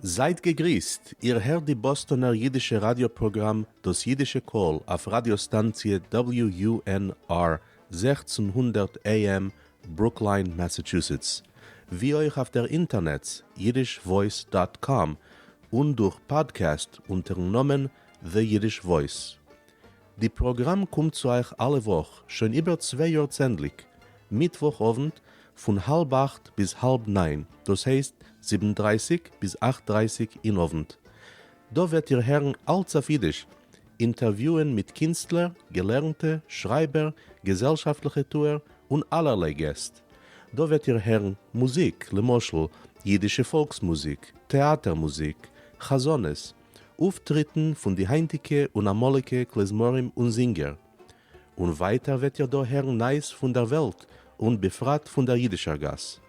זייט געגריסט, איר הערט די באסטאנער אידישע ראדיא פראגראם דאס אידישע קול אויף ראדיא סטאנציע WUNR 1600 AM ברוקליין מאסאטשוסעטס, ווי אויך אויף דער אינטערנעץ yiddishvoice dot com און דורך פאדקעסט אונטערן נאמען The Yiddish Voice. די פראגראם קומט צו אייך אלע וואך, שוין איבער צוויי יאר צענדליג, מיטוואך אוונט פון האלב אכט ביז האלב ניין, דאס הייסט זיבן דרייסיג ביז אכט דרייסיג אין אוונט. דא וועט איר הערן אלץ אויף אידיש, אינטערוויוען מיט קינסטלער, געלערנטע, שרייבער, געזעלשאפטליכע טוער, און אלערליי געסט. דא וועט איר הערן מוזיק, למשל, אידישע פאלקס מוזיק, טעאטער מוזיק, חזנות, אויפטריטן פון די היינטיגע און אמאליגע כלי-זמרים און זינגער. און ווייטער וועט איר דא הערן נייעס פון דער וועלט און בפרט פון דער אידישער גאס.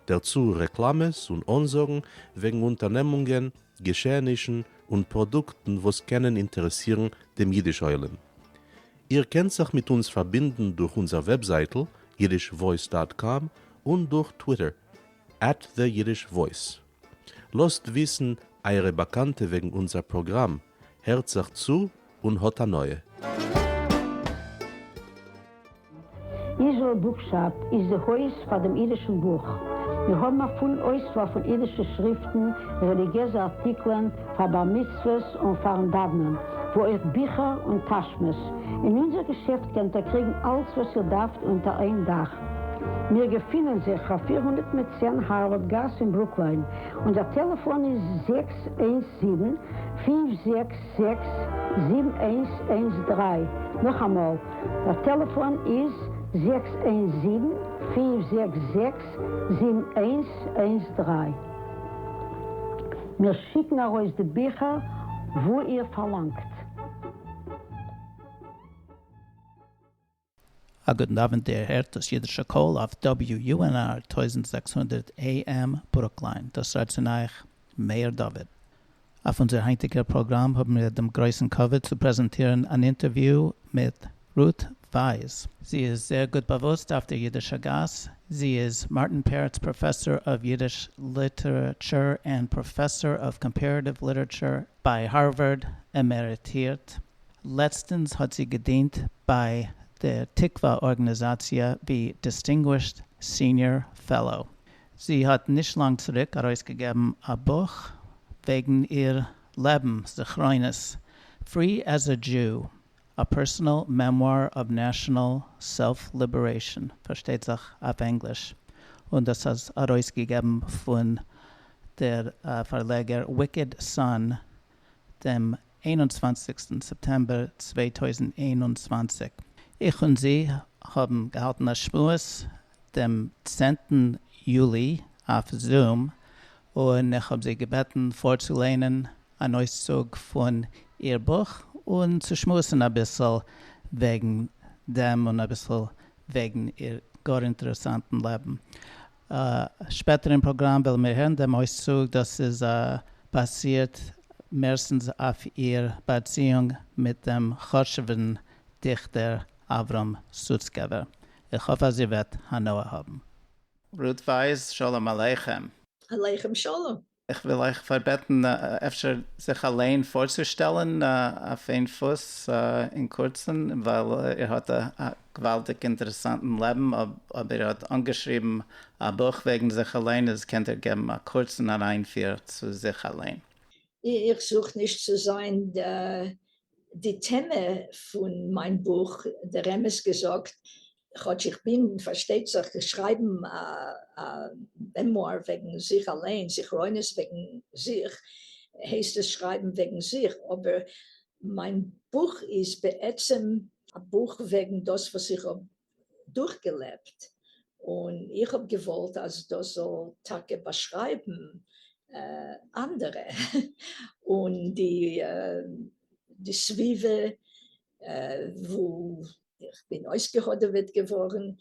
דערצו רעקלאמעס און אנזאגן וועגן אונטערנעמונגען, געשעענישן און פראדוקטן וואס קענען אינטערעסירן דעם אידיש עולם. איר קענט זיך מיט אונז פארבינדן דורך אונזער וועבזייטל yiddishvoice dot com און דורך טוויטער at the Yiddish Voice. לאזט וויסן אייערע באקאנטע וועגן אונזער פראגראם, הערט זיך צו און האט הנאה. Israel Bookshop איז די הויז פאר דעם אידישן בוך. מיר האבן א פולן אויסוואל פון אידישע שריפטן, רעליגיעזע ארטיקלען, פאר בר מצוות און פארן דאוונען, וואו אויך ביכער און טאשמעס. אין אונזער געשעפט קענט איר קריגן אלץ וואס איר דארפט אונטער איין דאך. מיר געפינען זיך אויף 410 הארווארד גאס אין ברוקליין. אונזער טעלעפאן איז 617 566 7113. נאכאמאל, דער טעלעפאן איז 617 566 7113. מיר שיקן ארויס די ביכער וואו איר פארלאנגט. א גוטן אוונט איר הערט דאס אידישע קול אויף WUNR 1600 AM ברוקליין, דאס רעדט צון אייך מאיר דוד. אויף אונזער היינטיגער פראגראם האבן מיר דעם גרויסן כבוד צו פרעזענטירן אן אינטערוויו מיט רות ווייס. זי איז זייער גוט באוואוסט אויף דער אידישער גאס, זי איז Martin Peretz Professor of Yiddish Literature and Professor of Comparative Literature ביי הארווארד, עמעריטירט. לעצטנס האט זי געדינט ביי דער תקווה ארגאניזאציע ווי Distinguished Senior Fellow. זי האט נישט לאנג צוריק ארויסגעגעבן א בוך וועגן איר לעבן, זכרונות, Free as a Jew, A Personal Memoir of National Self-Liberation, פארשטייט זיך אויף ענגליש, און דאס איז ארויסגעגעבן פון דער פארלעגער Wicked Sun דעם 21סטן סעפטעמבער 2021. איך און זי האבן געהאלטן א שמועס דעם צענטן יולי אויף Zoom, און איך האב זי געבעטן פארצוליינען אן אויסצוג פון איר בוך און צו שמועסן אביסל וועגן דעם און אביסל וועגן איר גאר אינטערעסאנטן לעבן. שפעטער אין פראגראם וועלן מיר הערן דעם אויסצוג, דאס איז באזירט מערסטנס אויף איר באציאונג מיט דעם חשוב'ן דיכטער אברהם סוצקעווער. איך האף אז איר וועט הנאה האבן. רות ווייס, שלום עליכם. עליכם שלום. איך וויל אייך פארבעטן אפשר זיך אליין פארצושטעלן אויף איין פוס אין קורצן, ווייל איר האט א געוואלדיג אינטערעסאנטן לעבן, אבער איר האט אנגעשריבן א בוך וועגן זיך אליין, איז קענט איר געבן א קורצן אריינפיר צו זיך אליין. איך זוך נישט צו זיין די טעמע פון מיין בוך, דער אמת געזאגט, כאטש איך בין, פארשטייט זיך, שרייבן א מעמואר וועגן זיך אליין, זכרונות וועגן זיך, הייסט עס שרייבן וועגן זיך, אבער מיין בוך איז בעצם א בוך וועגן דאס וואס איך האב דורכגעלעבט, און איך האב געוואלט אז דאס זאל טאקע באשרייבן אנדערע, און די סביבה וואו איך בין אויסגעהאדעוועט געווארן,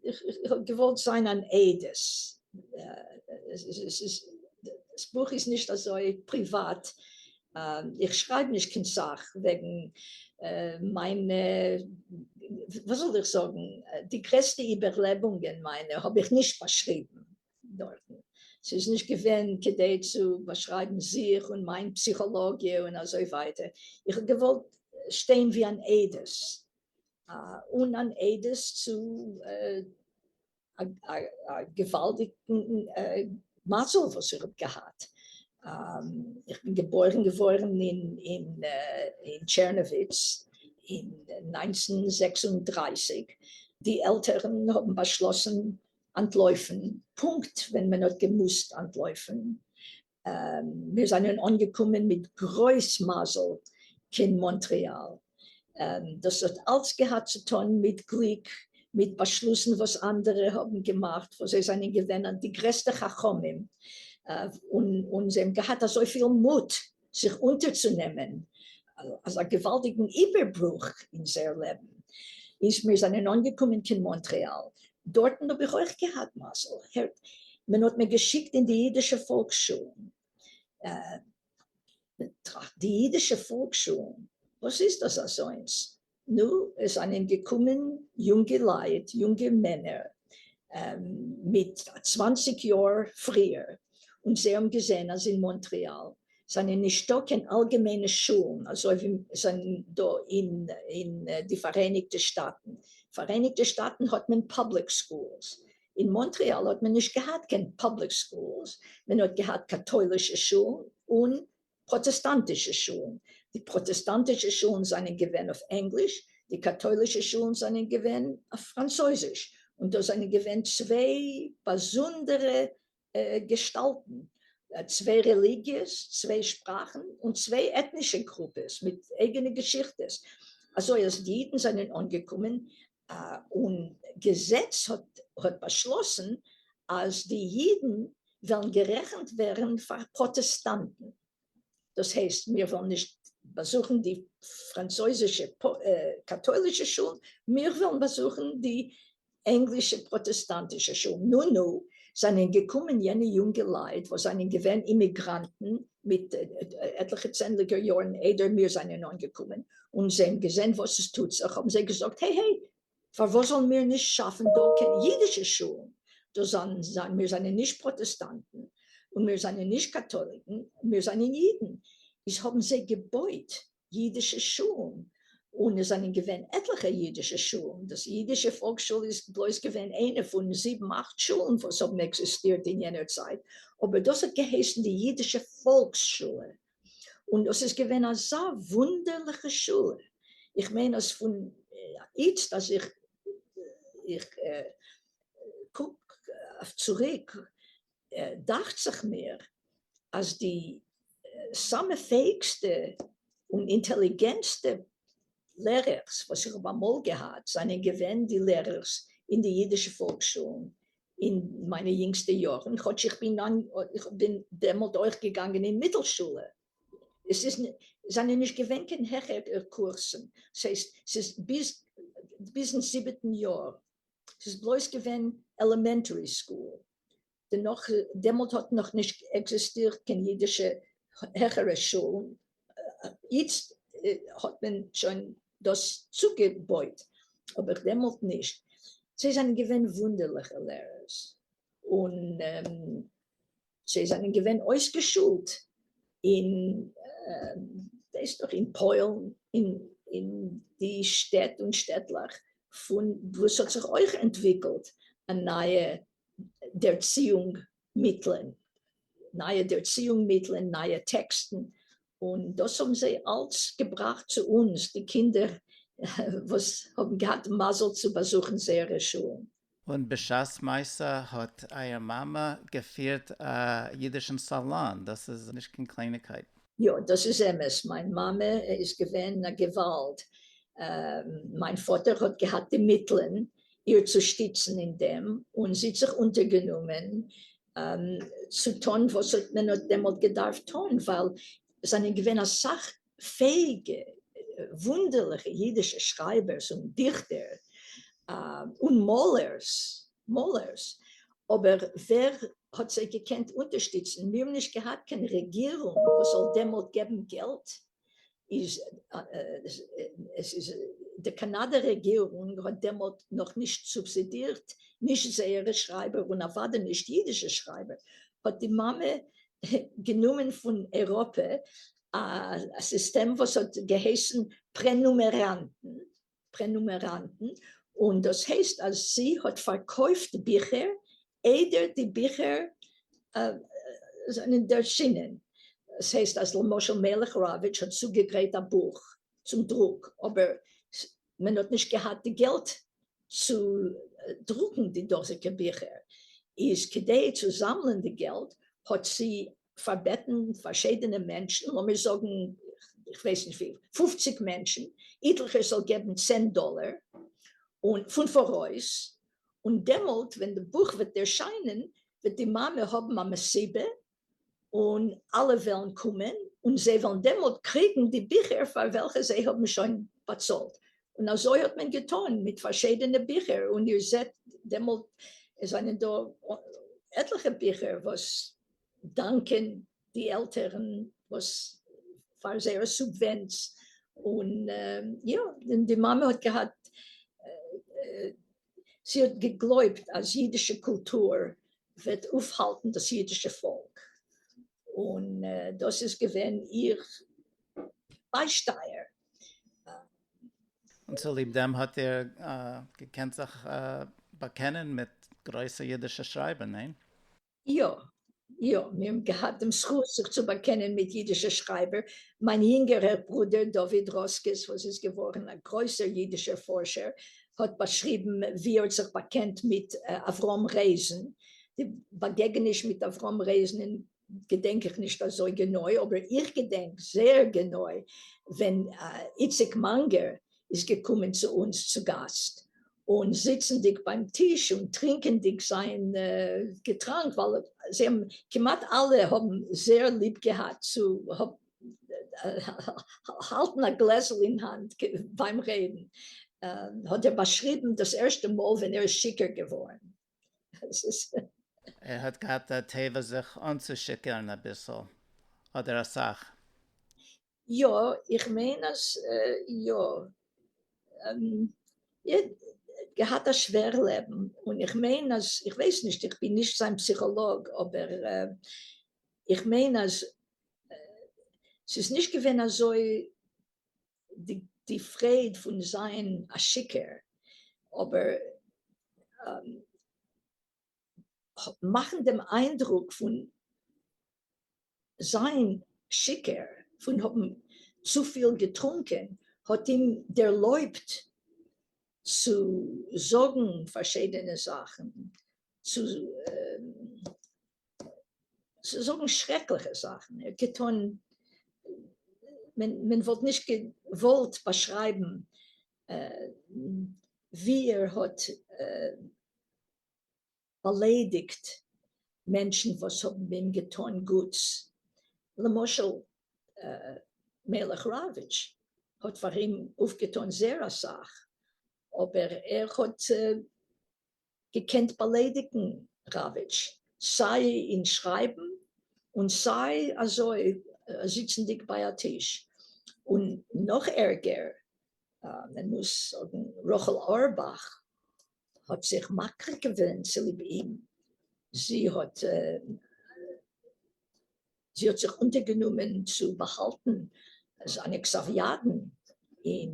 איך האב געוואלט זיין אן עדות, דאס בוך איז נישט אזוי פריוואט, איך שרייב נישט קיין סאך וועגן מיינע, וואס זאל איך זאגן, די גרעסטע איבערלעבונגען מיינע האב איך נישט באשריבן דארטן. ס'איז נישט געווען כדי צו באשרייבן זיך און מיין פסיכאלאגיע און אזוי ווייטער. איך האב געוואלט שטיין ווי אן עדות, און אן עדות צו א געוואלדיגן מזל וואס איך האב געהאט. איך בין געבוירן געווארן אין טשערנאוויץ אין 1936. די עלטערן האבן באשלאסן אנטלויפן פונקט ווען מען האט געמוזט אנטלויפן. מיר זענען אנגעקומען מיט גרויס מזל קיין מאנטריאל. דאס האט אלץ געהאט צו טון מיט גליק, מיט באשלוסן וואס אנדערע האבן געמאכט, וואס זיי זענען געווען די גרעסטע חכמים, און זיי האבן געהאט אזויפיל מוט זיך אונטערצונעמען אזא געוואלדיגן איבערברוך אין זייער לעבן. איז מיר זענען אנגעקומען קיין מאנטריאל, דארטן האב איך אויך געהאט מזל, הערט, מען האט מיר געשיקט אין די אידישע פאלקסשולן, טראכט, די אידישע פאלקסשולן, וואס איז דאס אזוינס? נו, עס זענען געקומען יונגע לייט, יונגע מענער, מיט 20 יאר פריער, און זיי האבן געזען אז אין מאנטריאל זענען נישטא קיין אלגעמיינע שולן, אזוי ווי זענען דא אין די פאראייניגטע שטאטן. פאראייניגטע שטאטן האט מען public schools. אין מאנטריאל האט מען נישט געהאט קיין public schools, מען האט געהאט קאטוילישע שולן און פראטעסטאנטישע שולן. די פראטעסטאנטישע שולן זענען געווען אויף ענגליש, די קאטוילישע שולן זענען געווען אויף פראנצויזיש. און דאס זענען געווען צוויי באזונדערע געשטאלטן, צוויי רעליגיעס, צוויי שפראכן און צוויי עטנישע גרופעס מיט אייגענע געשיכטעס. אזוי אז די אידן זענען אנגעקומען און געזעץ האט באשלאסן אז די אידן וועלן גערעכנט ווערן פאר פראטעסטאנטן. דאס הייסט, מיר וועלן נישט באזוכן די פראנצויזישע קאטוילישע שולן, מיר וועלן באזוכן די ענגלישע פראטעסטאנטישע שולן. נו נו, זענען געקומען יענע יונגע לייט וואס זענען געווען אימיגראנטן מיט עטליכע צענדליגער יארן איידער מיר זענען אנגעקומען, און זיי האבן געזען וואס עס טוט זיך, האבן זיי געזאגט, העי העי, פארוואס זאלן מיר נישט שאפן דא קיין אידישע שולן? דאס זענען, מיר זענען נישט פראטעסטאנטן, און מיר זענען נישט קאטאליקן, מיר זענען אידן. איז האבן זיי געבויט אידישע שולן, און עס זענען געווען עטליכע אידישע שולן, דאס אידישע פאלקסשול איז בלויז געווען איינע פון זיבן אכט שולן וואס האבן עקזיסטירט אין יענער צייט, אבער דאס האט געהייסן די אידישע פאלקסשולע, און דאס איז געווען אזא וואונדערליכע שולע, איך מיין אז פון איצט אז איך איך קוק אויף צוריק דאכט זיך מיר אז די סאמע פעאיגסטע און אינטעליגענטסטע לערערס וואס איך האב אמאל געהאט זענען געווען די לערערס אין די אידישע פאלקסשולן אין מיינע יונגסטע יארן, כאטש איך בין איך בין דעמאלט אויך געגאנגען אין מיטלשולע. עס איז זענען נישט געווען קיין העכערע קורסן, ס'הייסט ס'איז ביז ביזן זיבעטן יאר, ס'איז בלויז געווען elementary school. דערנאך, דעמאלט האט נאך נישט עקזיסטירט קיין אידישע העכערע שולן, איצט האט מען שוין דאס צוגעבויט, אבער דעמאלט נישט. זיי זענען געווען וואונדערליכע לערערס, און זיי זענען געווען אויסגעשולט אין, ווייסט דאך, אין פוילן, אין די שטעט און שטעטלעך פון וואו ס'האט זיך אויך אנטוויקלט א נייע דערציאונג מיטלען, נייע דערציאונג מיטלען, נייע טעקסטן, און דאס האבן זיי אלץ געבראכט צו אונז, די קינדער וואס האבן געהאט מזל צו באזוכן זייערע שולן. און בשעת מעשה האט אייער מאמע געפירט א אידישן סאלאן, דאס איז נישט קיין קלייניגקייט. יא, דאס איז אמת, מיין מאמע איז געווען א געוואלד, מיין פאטער האט געהאט די מיטלען איר צו שטיצן אין דעם, און זי האט זיך אונטערגענומען צו טון וואס מען האט דעמאלט געדארפט טון, ווייל עס זענען געווען אסאך פעאיגע, וואונדערליכע אידישע שרייבערס און דיכטער און מאלערס, מאלערס, אבער ווער האט זיי געקענט אונטערשטיצן? מיר האבן נישט געהאט קיין רעגירונג וואס זאל דעמאלט געבן געלט, איז עס איז די קאנאדער רעגירונג האט דעמאלט נאך נישט סובסידירט נישט זייערע שרייבער און אוודאי נישט אידישע שרייבער. האט די מאמע גענומען פון אייראפע א סיסטעם וואס האט געהייסן פרענומעראנטן, פרענומעראנטן, און דאס הייסט אז זי האט פארקויפט ביכער איידער די ביכער זענען ערשינען. עס הייסט אז למשל מלך ראוויטש האט צוגעגרייט א בוך צום דרוק, אבער מען האט נישט געהאט די געלט צו דרוקן די דאזיגע ביכער, איז כדי צו זאמלען די געלט האט זי פארבעטן פארשידענע מענטשן, לאמיר זאגן, איך ווייס נישט ווי, 50 מענטשן, איטליכער זאל געבן 10 דאלער און פון פאראויס, און דעמאלט ווען די בוך וועט ערשיינען וועט די מאמע האבן א מסיבה און אלע וועלן קומען און זיי וועלן דעמאלט קריגן די ביכער פאר וועלכע זיי האבן שוין באצאלט. און אזוי האט מען געטון מיט פארשידענע ביכער, און איר זעט דעמאלט עס זענען דא עטליכע ביכער וואס דאנקען די עלטערן וואס פאר זייער סובווענץ, און יא, און די מאמע האט געהאט, זי האט געגלויבט אז אידישע קולטור וועט אויפהאלטן דאס אידישע פאלק, און דאס איז געווען איר ביישטייער. און צוליב דעם האט איר געקענט זיך באקענען מיט גרויסע אידישע שרייבער, ניין? יא, יא, מיר האבן געהאט דעם זכות זיך צו באקענען מיט אידישע שרייבער. מיין יונגערער ברודער דוד ראסקעס, וואס איז געווארן א גרויסער אידישער פארשער, האט באשריבן ווי ער האט זיך באקענט מיט אברהם רייזען. די באגעגעניש מיט אברהם רייזען געדענק איך נישט אזוי גענוי, אבער איך געדענק זייער גענוי ווען איציק מאנגער איז געקומען צו אונז צו גאסט, און זיצנדיג ביים טיש און טרינקענדיג זיין געטראנק, ווייל זיי האבן כמעט אלע האבן זייער ליב געהאט צו האלטן א גלעזל אין האנט ביים רעדן, האט ער באשריבן דאס ערשטע מאל ווען ער איז שיכור געווארן. ער האט געהאט א טבע זיך אנצושיכור'ן אביסל, אדער אסאך. יא, איך מיין אז יא. ער האט געהאט א שווער לעבן, און איך מיין אז, איך ווייס נישט, איך בין נישט זיין פסיכאלאג, אבער איך מיין אז ס'איז נישט געווען אזוי די פרייד פון זיין א שיכור, אבער מאכן דעם איינדרוק פון זיין שיכור, פון האבן צופיל געטרונקען, האט אים דערלויבט צו זאגן פארשידענע זאכן, צו זאגן שרעקליכע זאכן. ער האט געטון, מען וואלט נישט געוואלט באשרייבן ווי ער האט באליידיגט מענטשן וואס האבן אים געטון גוטס. למשל מלך ראוויטש האט פאר אים אויפגעטון זייער אסאך, אבער ער האט געקענט באליידיגן ראוויטש, סיי אין שרייבן און סיי אזוי זיצנדיג ביי א טיש. און נאך ערגער, מען מוז זאגן, רחל אורבאך האט זיך מקריב געווען צוליב אים, זי האט זי האט זיך אונטערגענומען צו באהאלטן זיינע כתב-ידן אין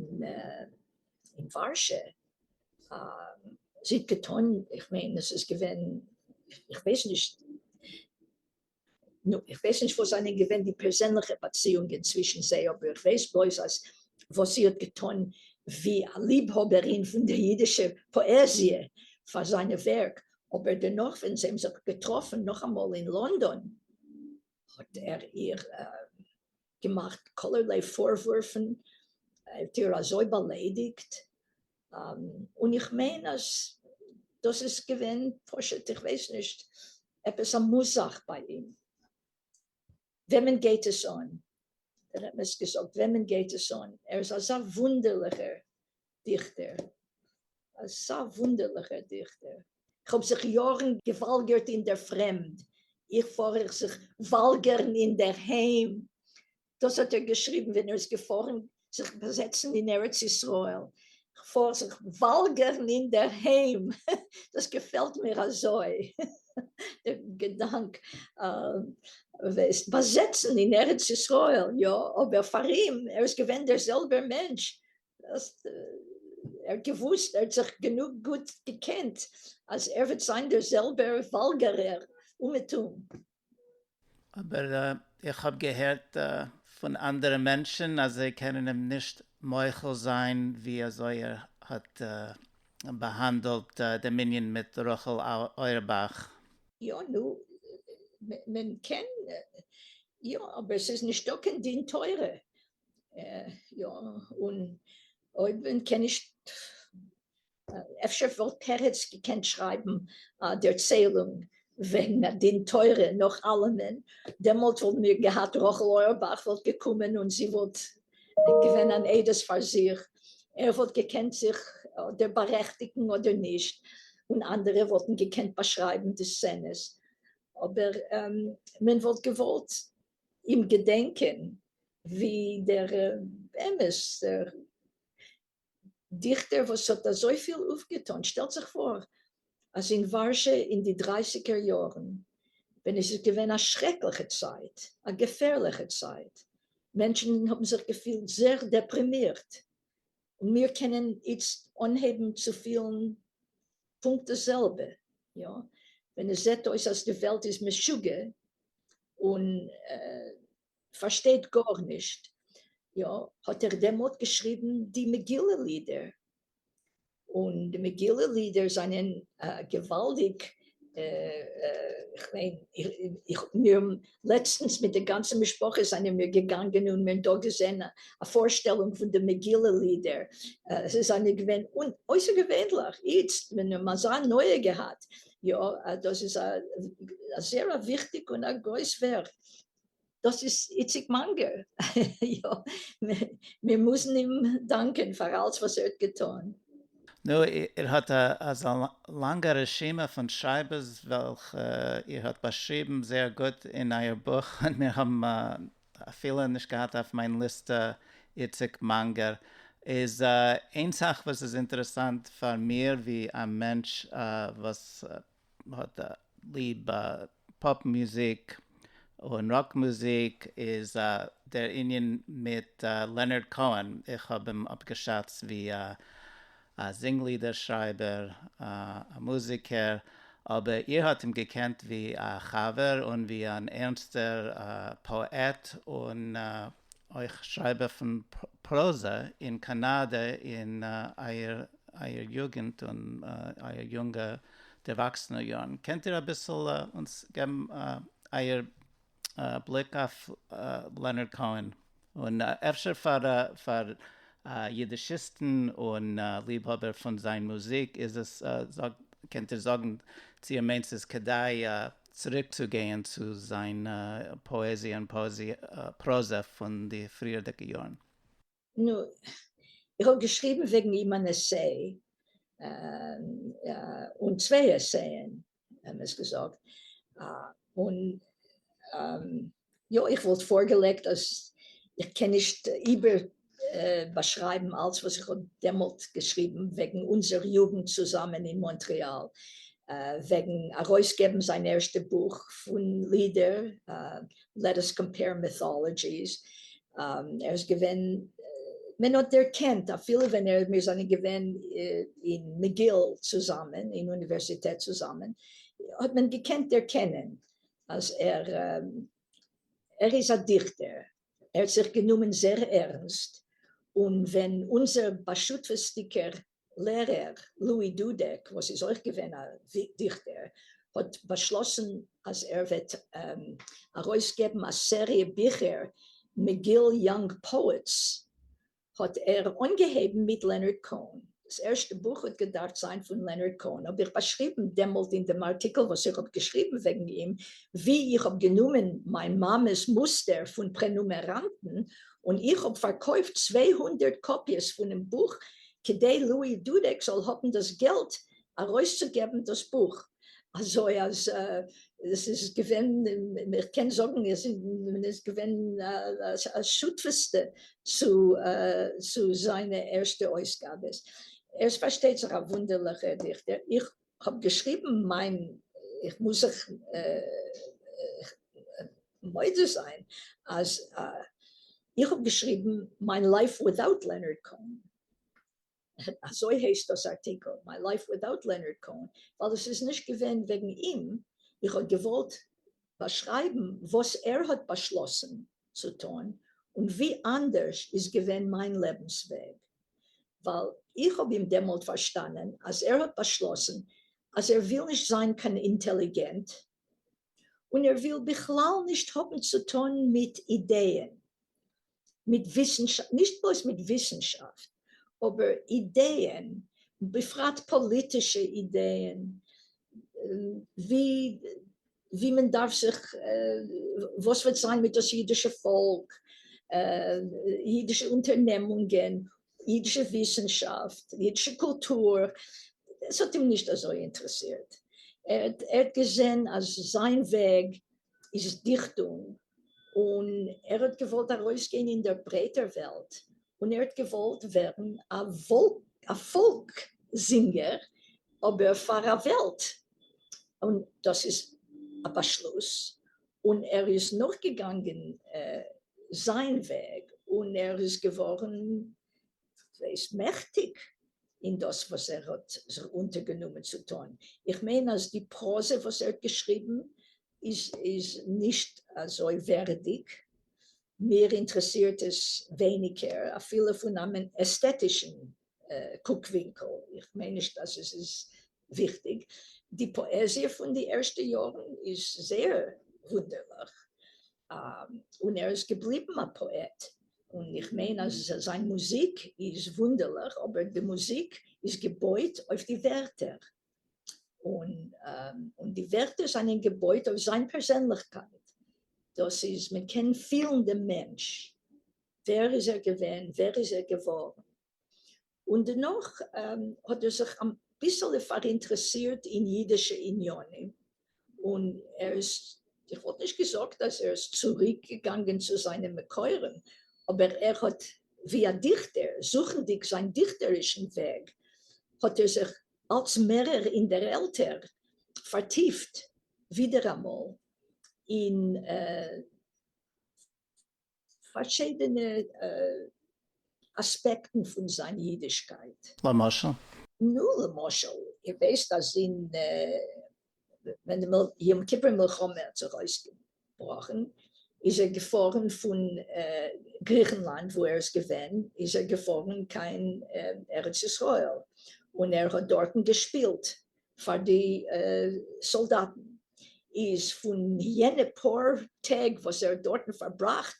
ווארשע, זי האט געטון, איך מיין עס איז געווען, איך ווייס נישט, נו, איך ווייס נישט וואס זענען געווען די פערזענליכע באציאונגען צווישן זיי, אבער איך ווייס בלויז אז וואס זי האט געטון ווי א ליבהאבערין פון דער אידישער פאעזיע פאר זיינע ווערק, אבער דערנאך ווען זיי האבן זיך געטראפן נאכאמאל אין לאנדאן, האט ער איר געמאכט כלערליי פארוואורפן, ער האט איר אזוי באליידיגט, און איך מיין אז דאס איז געווען פשוט, איך ווייס נישט, עפעס א מוז-זאך ביי אים. וועמען גייט עס אן? דער אמת געזאגט, וועמען גייט עס אן? ער איז אזא וואונדערליכער דיכטער, אזא וואונדערליכער דיכטער. איך האב זיך יארן געוואלגערט אין דער פרעמד, איך פאר איך זיך וואלגערן אין דער היים. דאס האט ער געשריבן ווען ער איז געפארן זיך באזעצן אין ארץ ישראל. איך פאר זיך וואלגערן אין דער היים. דאס געפעלט מיר אזוי. דער געדאנק וועסט באזעצן אין ארץ ישראל, יא, אבער פאר אים, ער איז געווען דער זעלבער מענטש, ער האט געוואוסט, ער האט זיך גענוג גוט געקענט, אז ער וועט זיין דער זעלבער וואלגערער אומעטום. אבער איך האב געהערט פון אנדערע מענטשן אז זיי קענען אים נישט מוחל זיין ווי אזוי ער האט באהאנדלט דעם ענין מיט רחל אויערבאך. יא נו, מען קען, יא, אבער ס'איז נישטא קיין דין תורה, יא, און אויב מען קען נישט, אפשר וואלט פרץ געקענט שרייבן א דערציילונג וועגן א דין תורה נאך אלעמען, דעמאלט וואלטן מיר געהאט רחל אויערבאך וואלט געקומען און זי וואלט געווען אן עדות פאר זיך, ער וואלט געקענט זיך אדער בארעכטיגן אדער נישט, און אנדערע וואלטן געקענט באשרייבן די סצענעס, אבער מען וואלט געוואלט אים געדענקען ווי דער אמת דער דיכטער וואס האט אזויפיל אויפגעטון, שטעלט זיך פאר אז אין ווארשע אין די דרייסיגער יארן ווען עס איז געווען א שרעקליכע צייט, א געפערליכע צייט, מענטשן האבן זיך געפילט זעהר דעפרימירט, און מיר קענען איצט אנהייבן צו פילן פונקט דאס זעלבע, יא, ווען עס זעט אויס אז די וועלט איז משוגע און פארשטייט גארנישט, יא, האט ער דעמאלט געשריבן די מגילה לידער, און די מגילה לידער זענען געוואלדיג, כ'מיין, איך, מיר לעצטנס מיט די גאנצע משפחה זענען מיר געגאנגען און מיר דא געזען א פארשטעלונג פון די מגילה לידער, זיי זענען געווען אויסערגעווענליך, איצט ווען מיר האבן אזא הנאה געהאט, יא, דאס איז א זייער א וויכטיג און א גרויס ווערק. דאס איז איציק מאנגער, יא, מיר מוזן אים דאנקען פאר אלץ וואס ער האט געטון. נו, איר האט אזא לאנגע רשימה פון שרייבערס וועלכע איר האט באשריבן זייער גוט אין אייער בוך, און מיר האבן אפילו נישט געהאט אויף מיין ליסטע איציק מאנגער. איז איין זאך וואס איז אינטערעסאנט פאר מיר ווי א מענטש וואס האט ליב פאפ מוזיק און ראק מוזיק איז דער ענין מיט לענארד קאהן, איך האב אים אפגעשאצט ווי א זינגלידער שרייבער, א מוזיקער, אבער איר האט אים געקענט ווי א חבר און ווי אן ערנסטער פאעט און אויך שרייבער פון פראזע אין קאנאדע אין אייער יוגנט און אייער יונגע דערוואקסענע יארן. קענט איר אביסל אונז געבן אייער בליק אויף לענארד קאהן? און אפשר פאר פאר אידישיסטן און ליבהאבער פון זיין מוזיק איז עס, קענט איר זאגן צו איר מיינט ס'איז כדאי צוריקצוגיין צו זיין פאעזיע און פראזע פון די פריערדיגע יארן? נו, איך האב געשריבן וועגן אים אן עסיי, און צוויי עסייען, אמת געזאגט, און יא, איך וואלט פארגעלייגט אז איך קען נישט איבער באשרייבן אלץ וואס איך האב דעמאלט געשריבן וועגן אונזער יוגנט צוזאמען אין מאנטריאל, וועגן ארויסגעבן זיין ערשטע בוך פון לידער, Let us compare mythologies, ער איז געווען, מען האט דערקענט אפילו ווען ער מיר זענען געווען אין מעגיל צוזאמען, אין אוניווערסיטעט צוזאמען, האט מען געקענט דערקענען אז ער ער איז א דיכטער, ער האט זיך גענומען זעהר ערנסט, און ווען אונזער בשותפות'דיגער לערער לואי דודעק, וואס איז אויך געווען א דיכטער, האט באשלאסן אז ער וועט ארויסגעבן א סעריע ביכער McGill Young Poets, האט ער אנגעהויבן מיט לענארד קאהן. דאס ערשטע בוך האט געדארפט זיין פון לענארד קאהן, האב איך באשריבן דעמאלט אין דעם ארטיקל וואס איך האב געשריבן וועגן אים, ווי איך האב גענומען מיין מאמע'ס מוסטער פון פרענומעראנטן און איך האב פארקויפט 200 קאפיעס פונעם בוך כדי לואי דודעק זאל האבן דאס געלט ארויסצוגעבן דאס בוך, אזוי אז עס איז געווען, איך קען זאגן עס איז געווען א שותפות'טע צו זיינע ערשטע אויסגאבעס. ער איז פארשטייט זיך א וואונדערליכער דיכטער, איך האב געשריבן מיין איך מוז זיך מודה זיין אז איך האב געשריבן My Life Without Leonard Cohen, אזוי הייסט דאס ארטיקל, My Life Without Leonard Cohen, ווייל עס איז נישט געווען וועגן אים, איך האב געוואלט באשרייבן וואס ער האט באשלאסן צו טון און ווי אנדערש איז געווען מיין לעבנס וועג, ווייל איך האב אים דעמאלט פארשטאנען אז ער האט באשלאסן אז ער וויל נישט זיין קיין אינטעליגענט, און ער וויל בכלל נישט האבן צו טון מיט אידעען, מיט וויסנשאפט, נישט בלויז מיט וויסנשאפט, אבער אידעען, בפרט פאליטישע אידעען, ווי ווי מען דארף זיך, וואס וועט זיין מיט דאס אידישע פאלק, אידישע אונטערנעמונגען, אידישע וויסנשאפט, אידישע קולטור, עס האט אים נישט אזוי אינטערעסירט. ער האט געזען אז זיין וועג איז דיכטונג, און ער האט געוואלט ארויסגיין אין דער ברייטער וועלט, און ער האט געוואלט ווערן א פאלק זינגער, אבער פאר א וועלט, און דאס איז א באשלוס, און ער איז נאכגעגאנגען זיין וועג, און ער איז געווארן כ'ווייס מעכטיג אין דאס וואס ער האט זיך אונטערגענומען צו טון. איך מיין אז די פראזע וואס ער האט געשריבן איז איז נישט אזוי ווערדיג, מיר אינטערעסירט עס ווייניגער אפילו פון אן עסטעטישן קוקווינקל, איך מיין נישט אז עס איז וויכטיג. די פאעזיע פון די ערשטע יארן איז זייער וואונדערליך, און ער איז געבליבן א פאעט, און איך מיין אז זיין מוזיק איז וואונדערליך, אבער די מוזיק איז געבויט אויף די ווערטער, און די ווערטער זענען געבויט אויף זיין פערזענליכקייט, דאס איז, מען קען פילן דעם מענטש, ווער איז ער געווען, ווער איז ער געווארן. און דערנאך האט ער זיך אביסעלע פאראינטערעסירט אין אידישע עניינים, און ער איז, איך וואלט נישט געזאגט אז ער איז צוריק געגאנגען צו זיינע מקורים, אבער ער האט ווי א דיכטער, זוכנדיג זיין דיכטערישן וועג, האט ער זיך אלץ מערער אין דער עלטער פארטיפט ווידעראמאל אין פארשידענע אספעקטן פון זיין אידישקייט. למשל? נו, למשל, איר ווייסט אז אין ווען די יום כיפור מלחמה האט זיך אויסגעבראכן איז ער געפארן פון גריכנלאנד וואו ער איז געווען איז ער געפארן קיין ארץ ישראל און ער האט דארטן געשפילט פאר די סאלדאטן, איז פון יענע פאר טעג וואס ער האט דארטן פארבראכט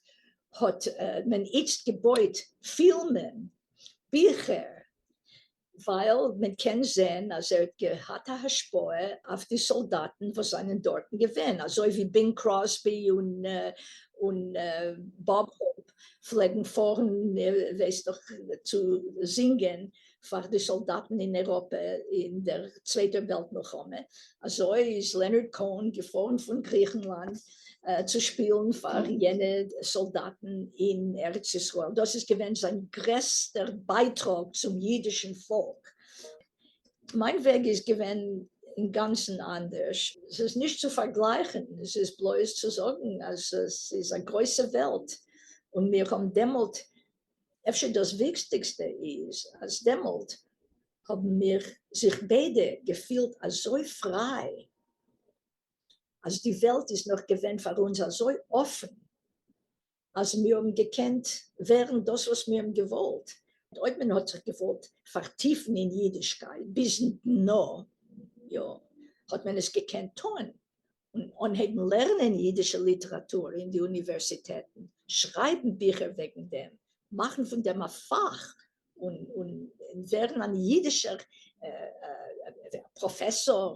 האט מען איצט געבויט פילמען, ביכער, ווייל מען קען זען אז ער האט געהאט א השפעה אויף די סאלדאטן וואס זענען דארטן געווען, אזוי ווי בינג קראסבי און באב האופ פלעגן פארן ווייסט דאך צו זינגען פאר די סאלדאטן אין אייראפע אין דער צווייטער וועלט מלחמה, אזוי איז לענארד קאהן געפארן פון גריכנלאנד צו שפילן פאר יענע סאלדאטן אין ארץ ישראל, דאס איז געווען זיין גרעסטער בייטראג צום אידישן פאלק. מיין וועג איז געווען אינגאנצן אנדערש, ס'איז נישט צו פארגלייכן, עס איז בלויז צו זאגן אז עס איז א גרויסע וועלט, און מיר האבן דעמאלט אפשר דאס וויכטיגסטע איז אז דעמאלט האבן מיר זיך ביידע געפילט אזוי פריי, אז די וועלט איז נאך געווען פאר אונז אזוי אפן, אז מיר האבן געקענט ווערן דאס וואס מיר האבן געוואלט. אויב מען האט זיך געוואלט פארטיפן אין אידישקייט ביזן דנא, יא, האט מען עס געקענט טון, און אנהייבן לערנען אידישע ליטעראטור אין די אוניווערסיטעטן, שרייבן ביכער וועגן דעם, מאכן פון דעם א פאך, און ווערן אן אידישער פראפעסאר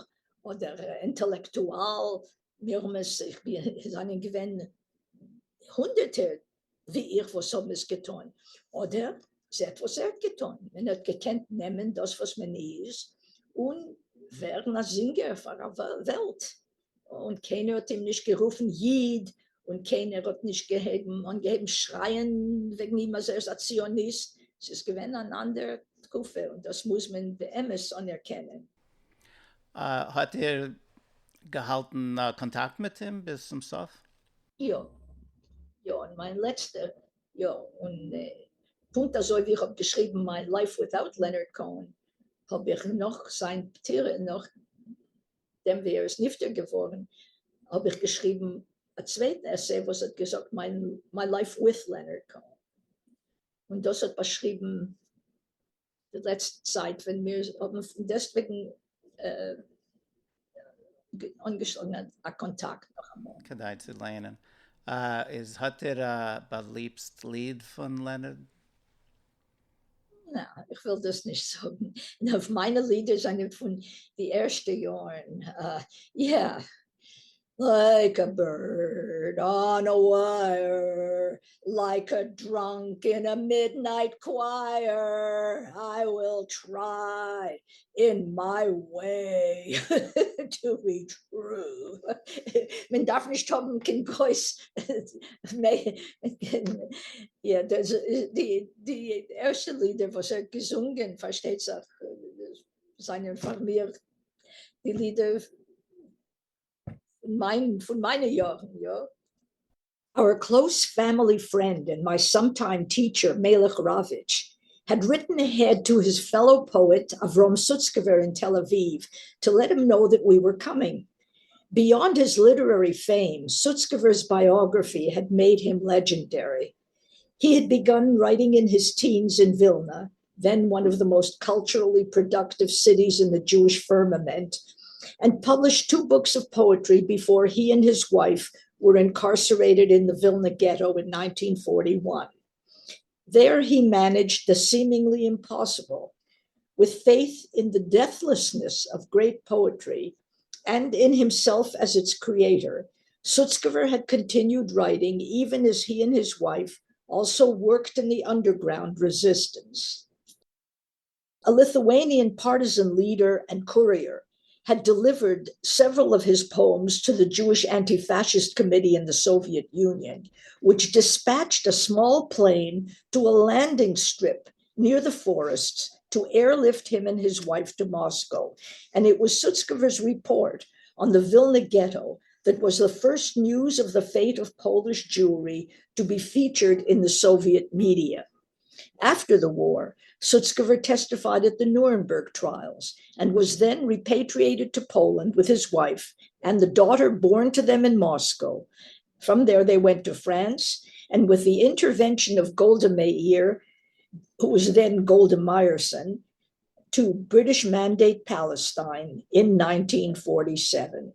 אדער אינטעלעקטואל, מיר האבן עס, איך בין, עס זענען געווען הונדערטער ווי איך וואס האבן עס געטון, אדער זעט וואס ער האט געטון, מען האט געקענט נעמען דאס וואס מען איז און ווערן א זינגער פאר א וועלט, און קיינער האט אים נישט גערופן איד, און קיינער האט נישט געהויבן אנגעהויבן שרייען וועגן אים אז ער איז א ציוניסט, ס'איז געווען אן אנדערע תקופה און דאס מוז מען באמת אנערקענען. האט איר. געהאלטן קאנטאקט מיט אים ביז צום סוף? יא. יא, אין מיין לעצטע יא, און פונקט אזוי ווי איך האב געשריבן מיין Life Without Leonard Cohen, האב איך נאך זיין פטירה, נאך דעם ווי ער איז נפטר געווארן, האב איך געשריבן א צווייטן essay וואס האט געזאגט מיין My Life With Leonard Cohen. און דאס האט באשריבן די לעצטע צייט ווען מיר האבן פון דעסטוועגן אנגעשלאגן א קאנטאקט נאכאמאל. כדאי צו לייענען. איז האט איר א באליבסט ליד פון לענארד? נע, איך וויל דאס נישט זאגן. אויף מיינע לידער זענען פון די ערשטע יארן. יא. Like a bird on a wire, like a drunk in a midnight choir, I will try in my way to be true. מען דארף נישט האבן קיין גרויס יא, דאס די די ערשטע לידער וואס ער האט געזונגען, פארשטייט זיך, זענען פאר מיר די לידער מיין, פון מיינע יארן, יא. Our close family friend and my sometime teacher, Melech Ravitch, had written ahead to his fellow poet, Avrom Sutzkever in Tel Aviv, to let him know that we were coming. Beyond his literary fame, Sutzkever's biography had made him legendary. He had begun writing in his teens in Vilna, then one of the most culturally productive cities in the Jewish firmament, and published two books of poetry before he and his wife were incarcerated in the Vilna ghetto in 1941. There he managed the seemingly impossible. With faith in the deathlessness of great poetry and in himself as its creator, Sutzkever had continued writing even as he and his wife also worked in the underground resistance. A Lithuanian partisan leader and courier had delivered several of his poems to the Jewish Anti-Fascist Committee in the Soviet Union, which dispatched a small plane to a landing strip near the forests to airlift him and his wife to Moscow. And it was Sutzkever's report on the Vilna ghetto that was the first news of the fate of Polish Jewry to be featured in the Soviet media. After the war, Sutzkever testified at the Nuremberg trials and was then repatriated to Poland with his wife and the daughter born to them in Moscow. From there, they went to France, and with the intervention of Golda Meir, who was then Golda Meyerson, to British Mandate Palestine in 1947.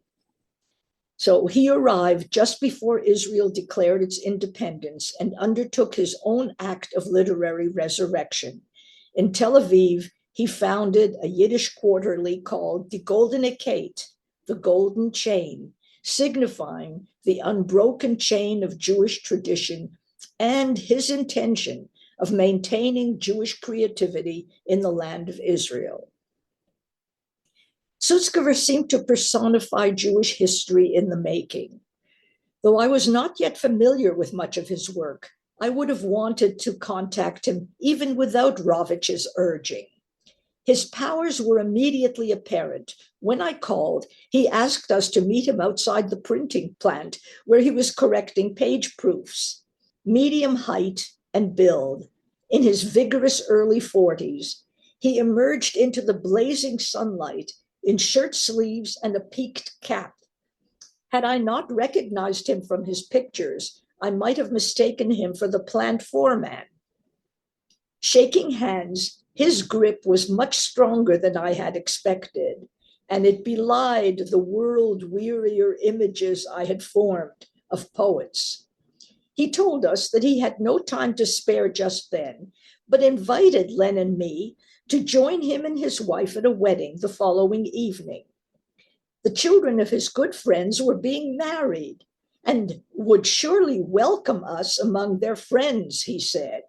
So he arrived just before Israel declared its independence and undertook his own act of literary resurrection. In Tel Aviv, he founded a Yiddish quarterly called Die Goldene Kate, the Golden Chain, signifying the unbroken chain of Jewish tradition and his intention of maintaining Jewish creativity in the land of Israel. Sutzkever seemed to personify Jewish history in the making. Though I was not yet familiar with much of his work, I would have wanted to contact him even without Ravitch's urging. His powers were immediately apparent. When I called, he asked us to meet him outside the printing plant where he was correcting page proofs. Medium height and build, in his vigorous early 40s, he emerged into the blazing sunlight in shirt sleeves and a peaked cap. Had I not recognized him from his pictures, I might have mistaken him for the plant foreman. Shaking hands, his grip was much stronger than I had expected, and it belied the world-wearier images I had formed of poets. He told us that he had no time to spare just then, but invited Len and me to join him and his wife at a wedding the following evening. The children of his good friends were being married and would surely welcome us among their friends, he said.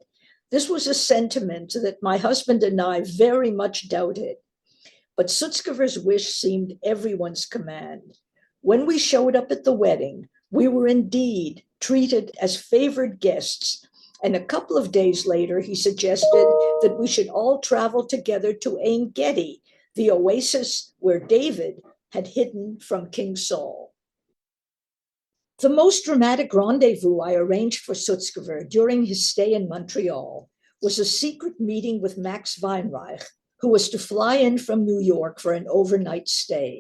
This was a sentiment that my husband and I very much doubted. But Sutzkever's wish seemed everyone's command. When we showed up at the wedding, we were indeed treated as favored guests. And a couple of days later, he suggested that we should all travel together to Ein Gedi, the oasis where David had hidden from King Saul. The most dramatic rendezvous I arranged for Sutzkever during his stay in Montreal was a secret meeting with Max Weinreich, who was to fly in from New York for an overnight stay.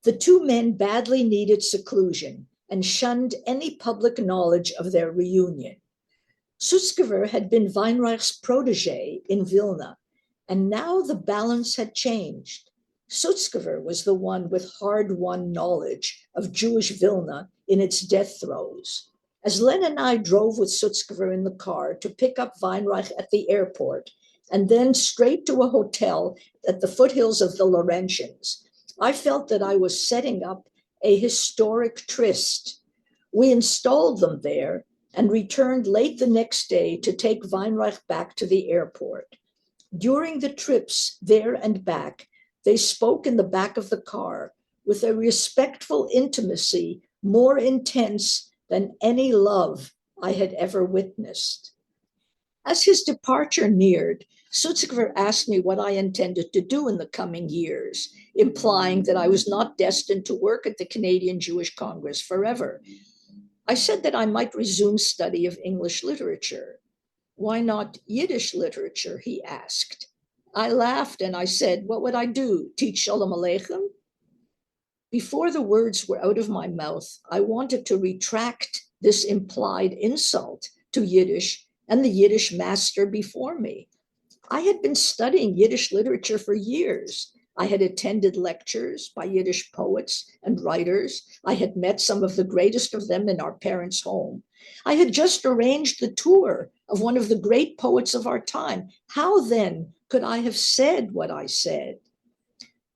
The two men badly needed seclusion and shunned any public knowledge of their reunion. Sutzkever had been Weinreich's protege in Vilna, and now the balance had changed. Sutzkever was the one with hard-won knowledge of Jewish Vilna in its death throes. As Len and I drove with Sutzkever in the car to pick up Weinreich at the airport and then straight to a hotel at the foothills of the Laurentians, I felt that I was setting up a historic tryst. We installed them there and returned late the next day to take Weinreich back to the airport. During the trips there and back, they spoke in the back of the car with a respectful intimacy more intense than any love I had ever witnessed. As his departure neared, Sutzkever asked me what I intended to do in the coming years, implying that I was not destined to work at the Canadian Jewish Congress forever. I said that I might resume study of English literature. Why not Yiddish literature, he asked. I laughed and I said, what would I do, teach Shalom Aleichem? Before the words were out of my mouth, I wanted to retract this implied insult to Yiddish and the Yiddish master before me. I had been studying Yiddish literature for years. I had attended lectures by Yiddish poets and writers. I had met some of the greatest of them in our parents' home. I had just arranged the tour of one of the great poets of our time. How then could I have said what I said?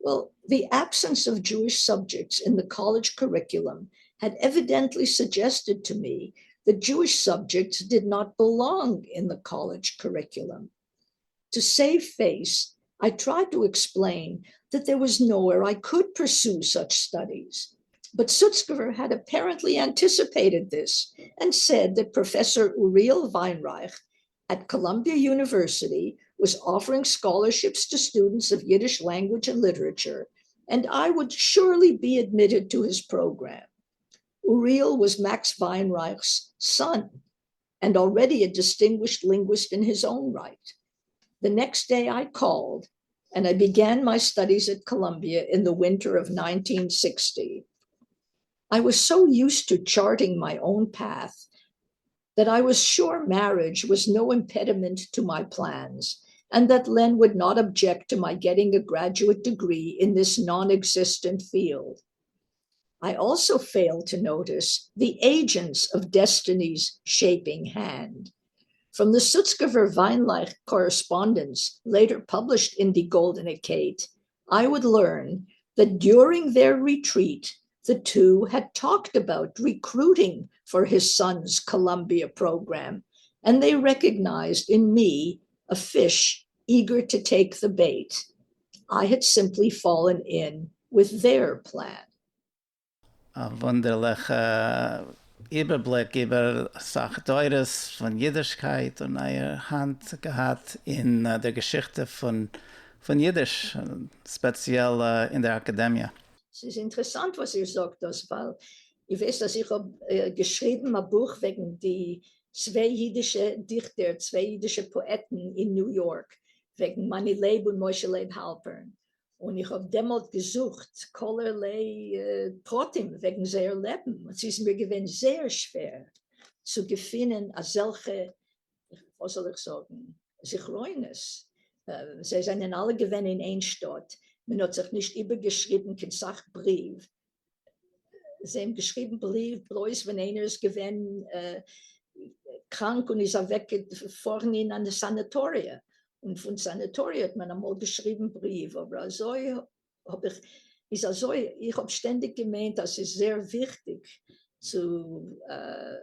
Well, the absence of Jewish subjects in the college curriculum had evidently suggested to me that Jewish subjects did not belong in the college curriculum. To save face, I tried to explain that there was nowhere I could pursue such studies. But Sutzkever had apparently anticipated this and said that Professor Uriel Weinreich at Columbia University was offering scholarships to students of Yiddish language and literature, and I would surely be admitted to his program. Uriel was Max Weinreich's son and already a distinguished linguist in his own right. The next day I called and I began my studies at Columbia in the winter of 1960. I was so used to charting my own path that I was sure marriage was no impediment to my plans and that Len would not object to my getting a graduate degree in this non-existent field. I also failed to notice the agents of destiny's shaping hand. From the Sutzkever-Weinreich correspondence, later published in Die Goldene Kate, I would learn that during their retreat, the two had talked about recruiting for his son's Columbia program, and they recognized in me a fish eager to take the bait. I had simply fallen in with their plan. אַ וווּנדערלעכער איבערבליק איבער אַ סך דורות פֿון ייִדישקייט און אײַער האַנט געהאַט אין דער געשיכטע פֿון, פֿון ייִדיש, ספּעציעל אין דער אַקאַדעמיע. ס'איז אינטערעסאַנט, וואָס איר זאָגט דאָס, ווײַל איר ווייסט, אַז איך האָב געשריבן אַ בוך וועגן די צוויי ייִדישע דיכטער, צוויי ייִדישע פּאָעטן אין ניו-יאָרק, וועגן מאַני לייב און משה לייב האַלפּערן. און איך האָב דעמאָלט געזוכט כּלערליי פּרטים וועגן זייער לעבן. און ס'איז מיר געווען זייער שווער צו געפֿינען אַזעלכע, וואָס זאָל איך זאָגן, זכרונות. זיי זענען אַלע געווען אין איין שטאָט. מען האָט זיך נישט איבערגעשריבן קיין סך בריוו. זיי האָבן געשריבן בריוו בלויז ווען איינער איז געווען קראַנק און איז אַוועקגעפֿאָרן אין אַ סאַנאַטאָריע. און פֿון סאַנאַטאָריע האָט מען אַמאָל געשריבן בריוו, אָבער אַזוי האָב איך, איז אַזוי, איך האָב שטענדיק געמיינט, אַז ס'איז זייער וויכטיק צו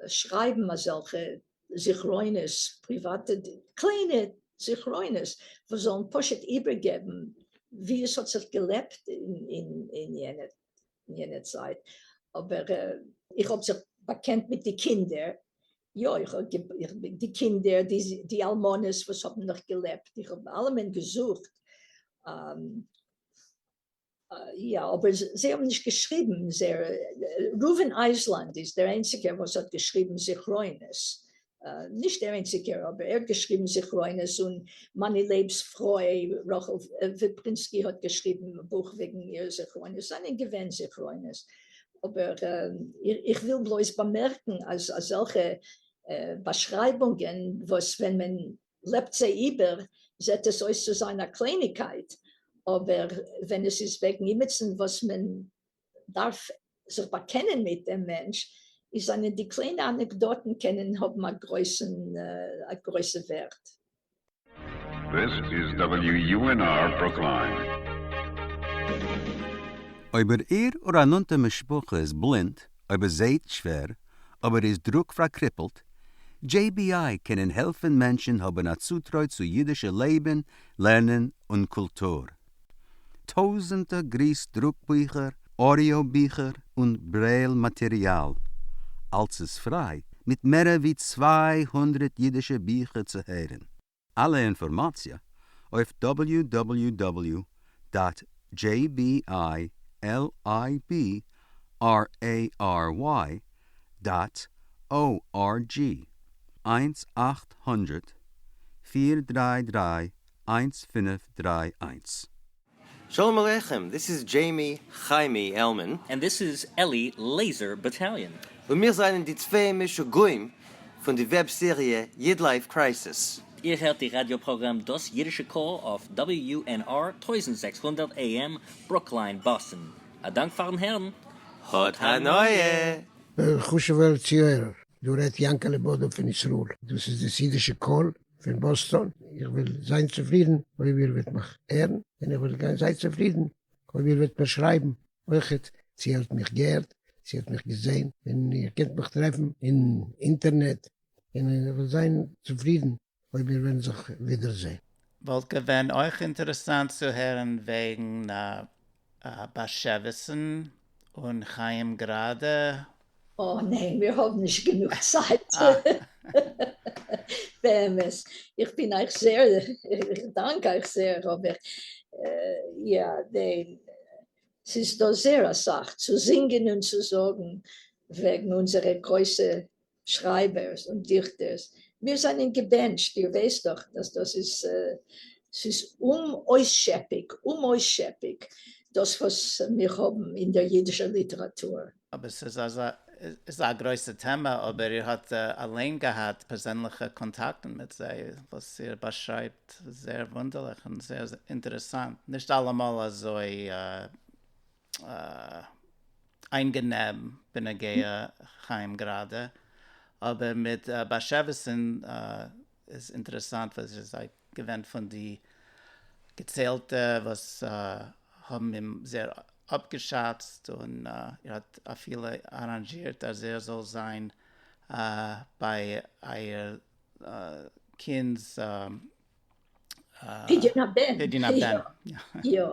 שרײַבן אַזעלכע זכרונות, פּריוואַטע, קליינע זכרונות, וואָס זאָלן פּשוט איבערגעבן, ווי עס האָט זיך געלעבט אין יענער צײַט. אָבער איך האָב זיך באַקענט מיט די קינדער, יאָ, איך האָב די קינדער, די אַלמנות, וואָס האָבן נאָך געלעבט. איך האָב אַלעמען געזוכט. יא, אבער זיי האבן נישט געשריבן זייער, ראובן אייזלאנד איז דער איינציגער וואס האט געשריבן זכרונות, נישט דער איינציגער אבער ער האט געשריבן זכרונות און מאני לייב'ס פרוי רחל וויפרינסקי האט געשריבן א בוך וועגן איר זכרונות, זענען געווען זכרונות, אבער איך וויל בלויז באמערקן אז אזעלכע באשרייבונגען וואס ווען מען לעבט זיי איבער זעט עס אויס צו זיין א קלייניגקייט, אבער ווען עס איז וועגן אימיצן וואס מען דארף זיך באקענען מיט דעם מענטש, איז זענען די קליינע אנעקדאטן קענען האבן א גרויסן א גרויסע ווערט. This is WUNR Brookline. אויב איר אדער א נאנטע משפחה איז בלינד, אויב איר זעהט שווער, אבער איז דרוק פארקריפלט, JBI קענען העלפן מענטשן האבן א צוטרוי צו אידישע לעבן, לערנען און קולטור. טויזנטער גריס דרוק ביכער, אודיאו ביכער און ברעיל מאטעריאל. אלץ איז פריי, מיט מערער ווי 200 אידישע ביכער צו הערן. אלע אינפארמאציע אויף www dot jbilibrary dot org, 1 800 433 1531. Shalom Aleichem, this is Jamie Chaimie Elman. And this is Eli Laser Battalion. און מיר זענען די צוויי משוגעים פון די web סעריע YidLife Crisis. איר הערט די ראדיא־פראגראם דאס אידישע קול אויף WUNR 1600 AM, Brookline, Boston. א דאנק פארן הערן. האט הנאה! חשובער צוהערער, דא רעדט יענקעלע באדא פון ישראל. דאס איז דאס אידישע קול פון באסטאן. איך וויל זיין צופרידן אויב איר וועט מיך הערן, און איך וועל זיין צופרידן אויב איר וועט מיר שרייבן אויכעט, צו איר האט מיך געהערט, צו איר האט מיך געזען, און איר קענט מיך טרעפן אין אינטערנעט, און איך וועל זיין צופרידן אויב מיר וועלן זיך ווידערזען. וואלט געווען אויך אינטערעסאנט צו הערן וועגן באשעוויסן און חיים גראדע. אה ניין, מיר האבן נישט גענוג צייט. באמת, איך בין אייך זייער, איך דאנק אייך זייער, אבער יא, ניין, ס'איז דא זייער אסאך צו זינגען און צו זאגן וועגן אונזערע גרויסע שרייבערס און דיכטערס. מיר זענען געבענטשט, איר ווייסט דאך אז דאס איז, ס'איז אומאויסשעפיג, אומאויסשעפיג דאס וואס מיר האבן אין דער אידישער ליטעראטור. אבער ס'איז אזא, איז א גרויסע טעמע, אבער איר האט אליין געהאט פערזענליכע קאנטאקטן מיט זיי, וואס איר באשרייבט זייער וואונדערליך און זייער אינטערעסאנט, נישט אלעמאל אזוי איינגענעם בנוגע חיים גראדע, אבער מיט באשעוויסן איז אינטערעסאנט ווייל איר זייט געווען פון די געציילטע וואס האבן אים זייער אפגעשאצט און איר האט אפילו אראנזשירט אז ער זאל זיין ביי אייער קינד'ס פדיון הבן. פדיון הבן. יא,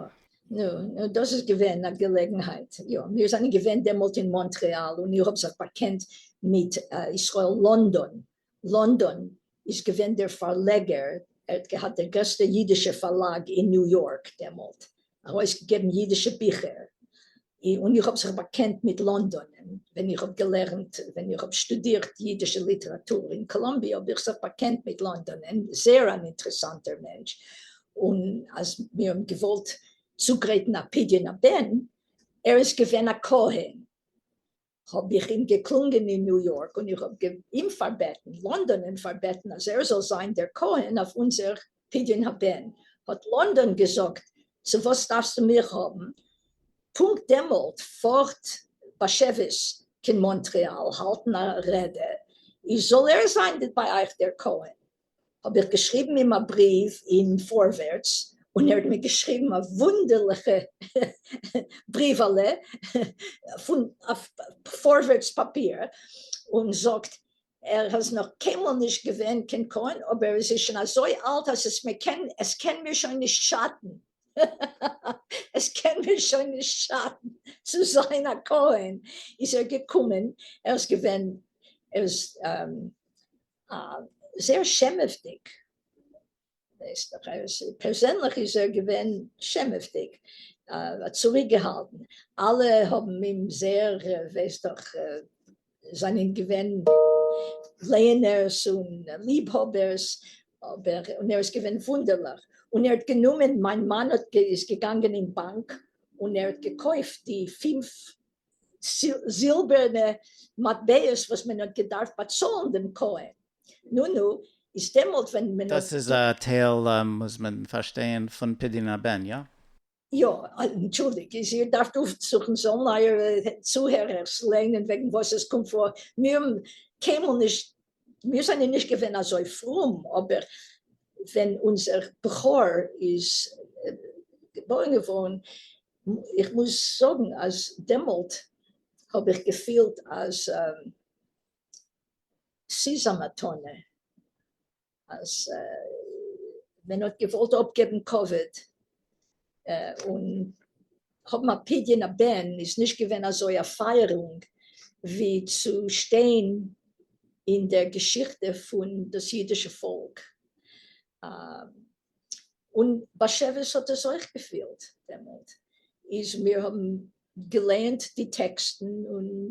נו, נו, דאס איז געווען א געלעגנהייט, יא, מיר זענען געווען דעמאלט אין מאנטרעאל און איך האב זיך באקענט מיט ישראל לאנדאן, לאנדאן איז געווען דער פארלעגער, ער האט געהאט דער גרעסטע אידישע פארלאג אין ניו יארק דעמאלט, ארויסגעגעבן אידישע ביכער, און איך האב זיך באקענט מיט לאנדאנען, ווען איך האב געלערנט, ווען איך האב שטודירט אידישע ליטעראטור אין קאלאמביע האב איך זיך באקענט מיט לאנדאנען, זייער אן אינטערעסאנטער מענטש, און אז מיר האבן געוואלט צוגרייטן א פדיון הבן, ער איז געווען א כהן, האב איך אים געקלונגען אין ניו יארק און איך האב אים פארבעטן, לאנדאנען פארבעטן אז ער זאל זיין דער כהן אויף אונזער פדיון הבן, האט לאנדאן געזאגט, צו וואס דארפסטו מיך האבן? פונקט דעמאלט פארט באשעוויס קיין מאנטריאל האלטן א רעדע, איז זאל ער זיין ביי אייך דער כהן. האב איך געשריבן אים א בריוו אין פארווערטס, און ער האט מיר געשריבן א וואונדערליכע בריוועלע פון אויף פארווערטס פאפיר, און זאגט ער איז נאך קיינמאל נישט געווען קיין כהן, אבער עס איז שוין אזוי אלט אז עס מיר קען עס קען מיר שוין נישט שאטן, עס קען מיר שוין נישט שאטן צו זיין א כהן, איז ער געקומען, ער איז געווען, ער איז זייער שעמעוודיג. ווייסט דאך, ער איז, פערזענליך איז ער געווען שעמעוודיג, צוריקגעהאלטן, אלע האבן אים זייער, ווייסט דאך, זענען געווען לייענערס און ליבהאבערס, אבער, און ער איז געווען וואונדערליך, און ער האט גענומען, מיין מאן האט איז געגאנגען אין באנק און ער האט געקויפט די פינף זילבערנע מטבעות וואס מען האט געדארפט באצאלן דעם כהן, נו נו, איז דעמאלט ווען מען האט. דאס איז א טייל מוז מען פארשטיין פון פדיון הבן, יא? יא, אנטשולדיגט, איז איר דארפט אויפזוכן, זאלן אייערע צוהערערס ליינען וועגן וואס עס קומט פאר, מיר האבן קיינמאל נישט, מיר זענען נישט געווען אזוי פרום, אבער ווען אונזער בכור איז געבוירן געווארן, איך מוז זאגן אז דעמאלט האב איך געפילט אז ס'איז א מתנה, אז מען האט געוואלט אפגעבן כבוד און האבן א פדיון הבן איז נישט געווען אזוי א פייערונג ווי צו שטיין אין דער געשיכטע פון דאס אידישע פאלק. און באשעוויס האט עס אויך געפילט דעמאלט, איז מיר האבן געלייענט די טעקסטן און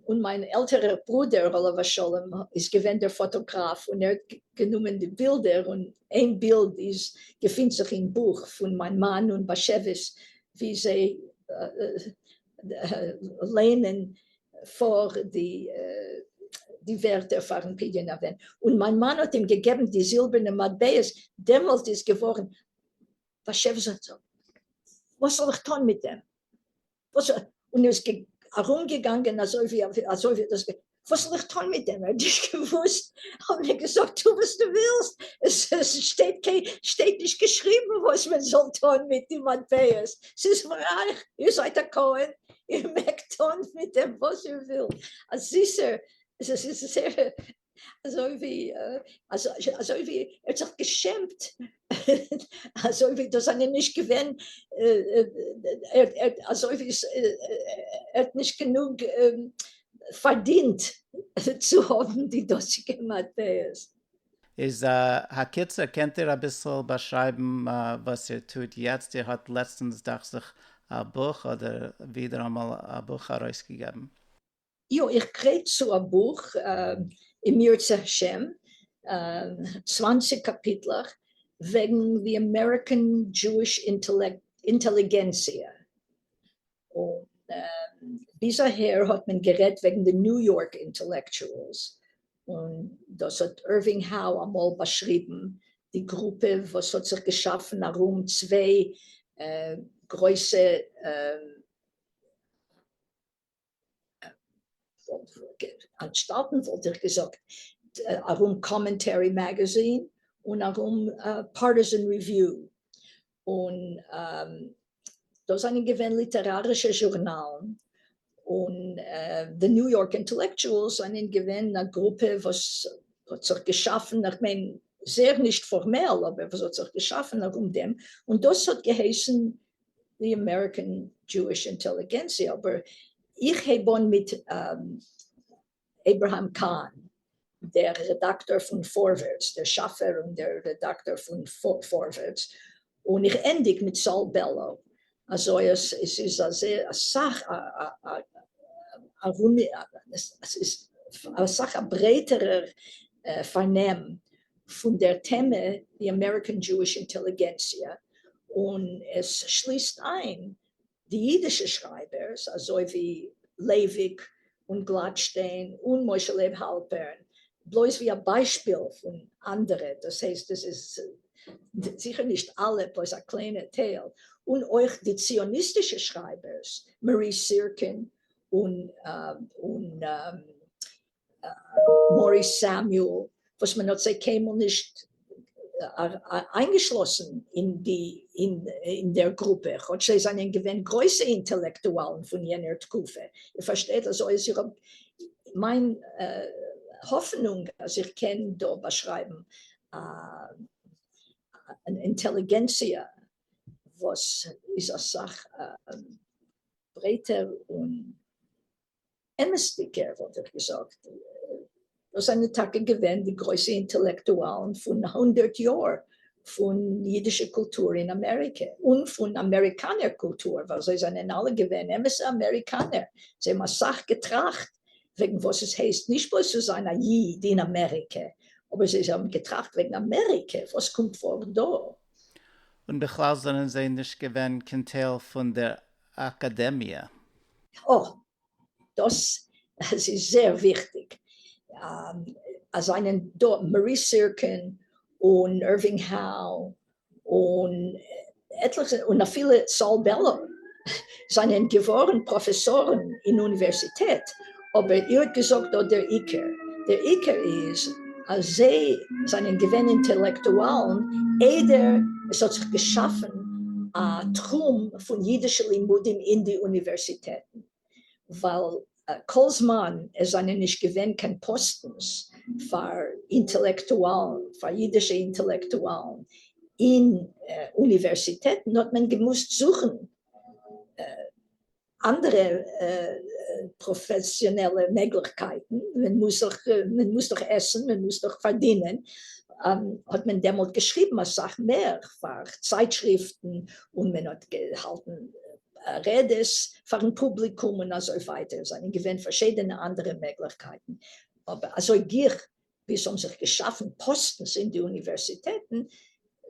און מיין עלטערער ברודער עליו השלום איז געווען דער פאטאגראף און ער האט גענומען די בילדער און איין בילד איז געפינט זיך אין בוך פון מיין מאן און באשעוויס ווי זיי לייענען פאר די די ווערטער פארן פדיון הבן און מיין מאן האט אים געגעבן די זילבערנע מטבעות דעמאלט איז געווארן באשעוויס האט געזאגט, וואס זאל איך טון מיט דעם? וואס און ער איז ארומגעגאנגען אזוי ווי אזוי ווי דאס וואס זאל איך טון מיט דעם? ער האט נישט געוואוסט, האבן מיר געזאגט, טו וואס דו ווילסט, עס שטייט קיין שטייט נישט געשריבן וואס מען זאל טון מיט די מטבעות, ס'איז פאר אייך, איר זייט א כהן, איר מעגט טון מיט דעם וואס איר ווילט, א זיסער, עס איז זייער אזוי ווי אזוי ווי ער האט זיך געשעמט אזוי ווי דאס זענען נישט געווען אזוי ווי ער האט נישט גענוג פארדינט צו האבן די דאזיגע מטבעות. איז הקיצור קענט איר אביסל באשרייבן וואס איר טוט יעצט? איר האט לעצטענס דאכט זיך א בוך אדער ווידעראמאל א בוך ארויסגעגעבן. יא, איך גרייט צו א בוך אם ירצה השם, 20 קאפיטלעך וועגן די American Jewish intelligentsia, און ביז אהער האט מען גערעדט וועגן די New York intellectuals, און דאס האט אירווינג האו אמאל באשריבן, די גרופע וואס האט זיך געשאפן ארום צוויי גרויסע אנשטאלטן וואלט איך געזאגט, ארום Commentary magazine און ארום Partisan Review, און דאס זענען געווען ליטערארישע זשורנאלן, און די New York intellectuals זענען געווען א גרופע וואס האט זיך געשאפן, איך מיין זייער נישט פארמעל, אבער וואס האט זיך געשאפן ארום דעם, און דאס האט געהייסן די American Jewish intelligentsia, אבער איך הייב אן מיט אברהם קאהן, דער רעדאקטאר פון פארווערטס, דער שאפער און דער רעדאקטאר פון פארווערטס, און איך ענדיג מיט סאל בעלא, אזוי אז עס איז אסאך ארום, עס איז אסאך א ברייטערער פארנעם פון דער טעמע די American Jewish intelligentsia, און עס שליסט איין די אידישע שרייבערס אזוי ווי לייוויק און גלאטשטיין און משה לייב האלפערן, בלויז ווי א ביישפיל פון אנדערע, דאס הייסט עס איז זיכער נישט אלע, בלויז א קליינע טייל, און אויך די ציוניסטישע שרייבערס, מאריס סירקין און מאריס סעמיועל, וואס מען האט זיי קיינמאל נישט איינגעשלאסן אין די אין דער גרופע, כאטש זיי זענען געווען גרויסע אינטעלעקטואלן פון יענער תקופה. איר פארשטייט אזוי אז איך האב מיין האפענונג אז איך קען דא באשרייבן אן אינטעליגענציע וואס איז אסאך ברייטער און אמת'דיגער וואלט איך געזאגט. דאָס זײַנען טאַקע געווען די גרויסע אינטעלעקטואַלן פֿון 100 יאָר פֿון ייִדישער קולטור אין אַמעריקע און פֿון אַמעריקאַנער קולטור, ווײַל זיי זײַנען אַלע געווען אמתע אַמעריקאַנער. זיי האָבן אַ סך געטראַכט וועגן וואָס עס הייסט נישט בלויז צו זײַן אַ ייִד אין אַמעריקע, אָבער זיי האָבן געטראַכט וועגן אַמעריקע, וואָס קומט פֿאָר דאָ? און בכלל זענען זיי נישט געווען קיין טייל פֿון דער אַקאַדעמיע. אָ, דאָס איז זייער וויכטיק, אַז זײַנען דאָ מאָריס סירקין און אירווינג האַו און עטלעכע, און אַפֿילו סאָל בעלאָ זײַנען געוואָרן פּראָפֿעסאָרן אין אוניווערסיטעט, אָבער איר האָט געזאָגט דאָ דער עיקר, דער עיקר איז, אַז זיי זײַנען געווען אינטעלעקטואַלן איידער עס האָט זיך געשאַפֿן אַ תּחום פֿון ייִדישע לימודים אין די אוניווערסיטעטן. ווייל כל זמן עס זענען נישט געווען קיין פאסטנס פאר אינטעלעקטואלן, פאר אידישע אינטעלעקטואלן אין אוניווערסיטעטן האט מען געמוזט זוכן אנדערע פראפעסיאנעלע מעגליכקייטן, מען מוז דאך מען מוז דאך עסן, מען מוז דאך פארדינען, האט מען דעמאלט געשריבן אסאך מער פאר צייטשריפטן און מען האט געהאלטן רעדעס פארן פובליקום און אזוי ווייטער, זענען געווען פארשידענע אנדערע מעגליכקייטן, אבער אזוי גיך ווי עס האבן זיך געשאפן פאסטנס אין די אוניווערסיטעטן,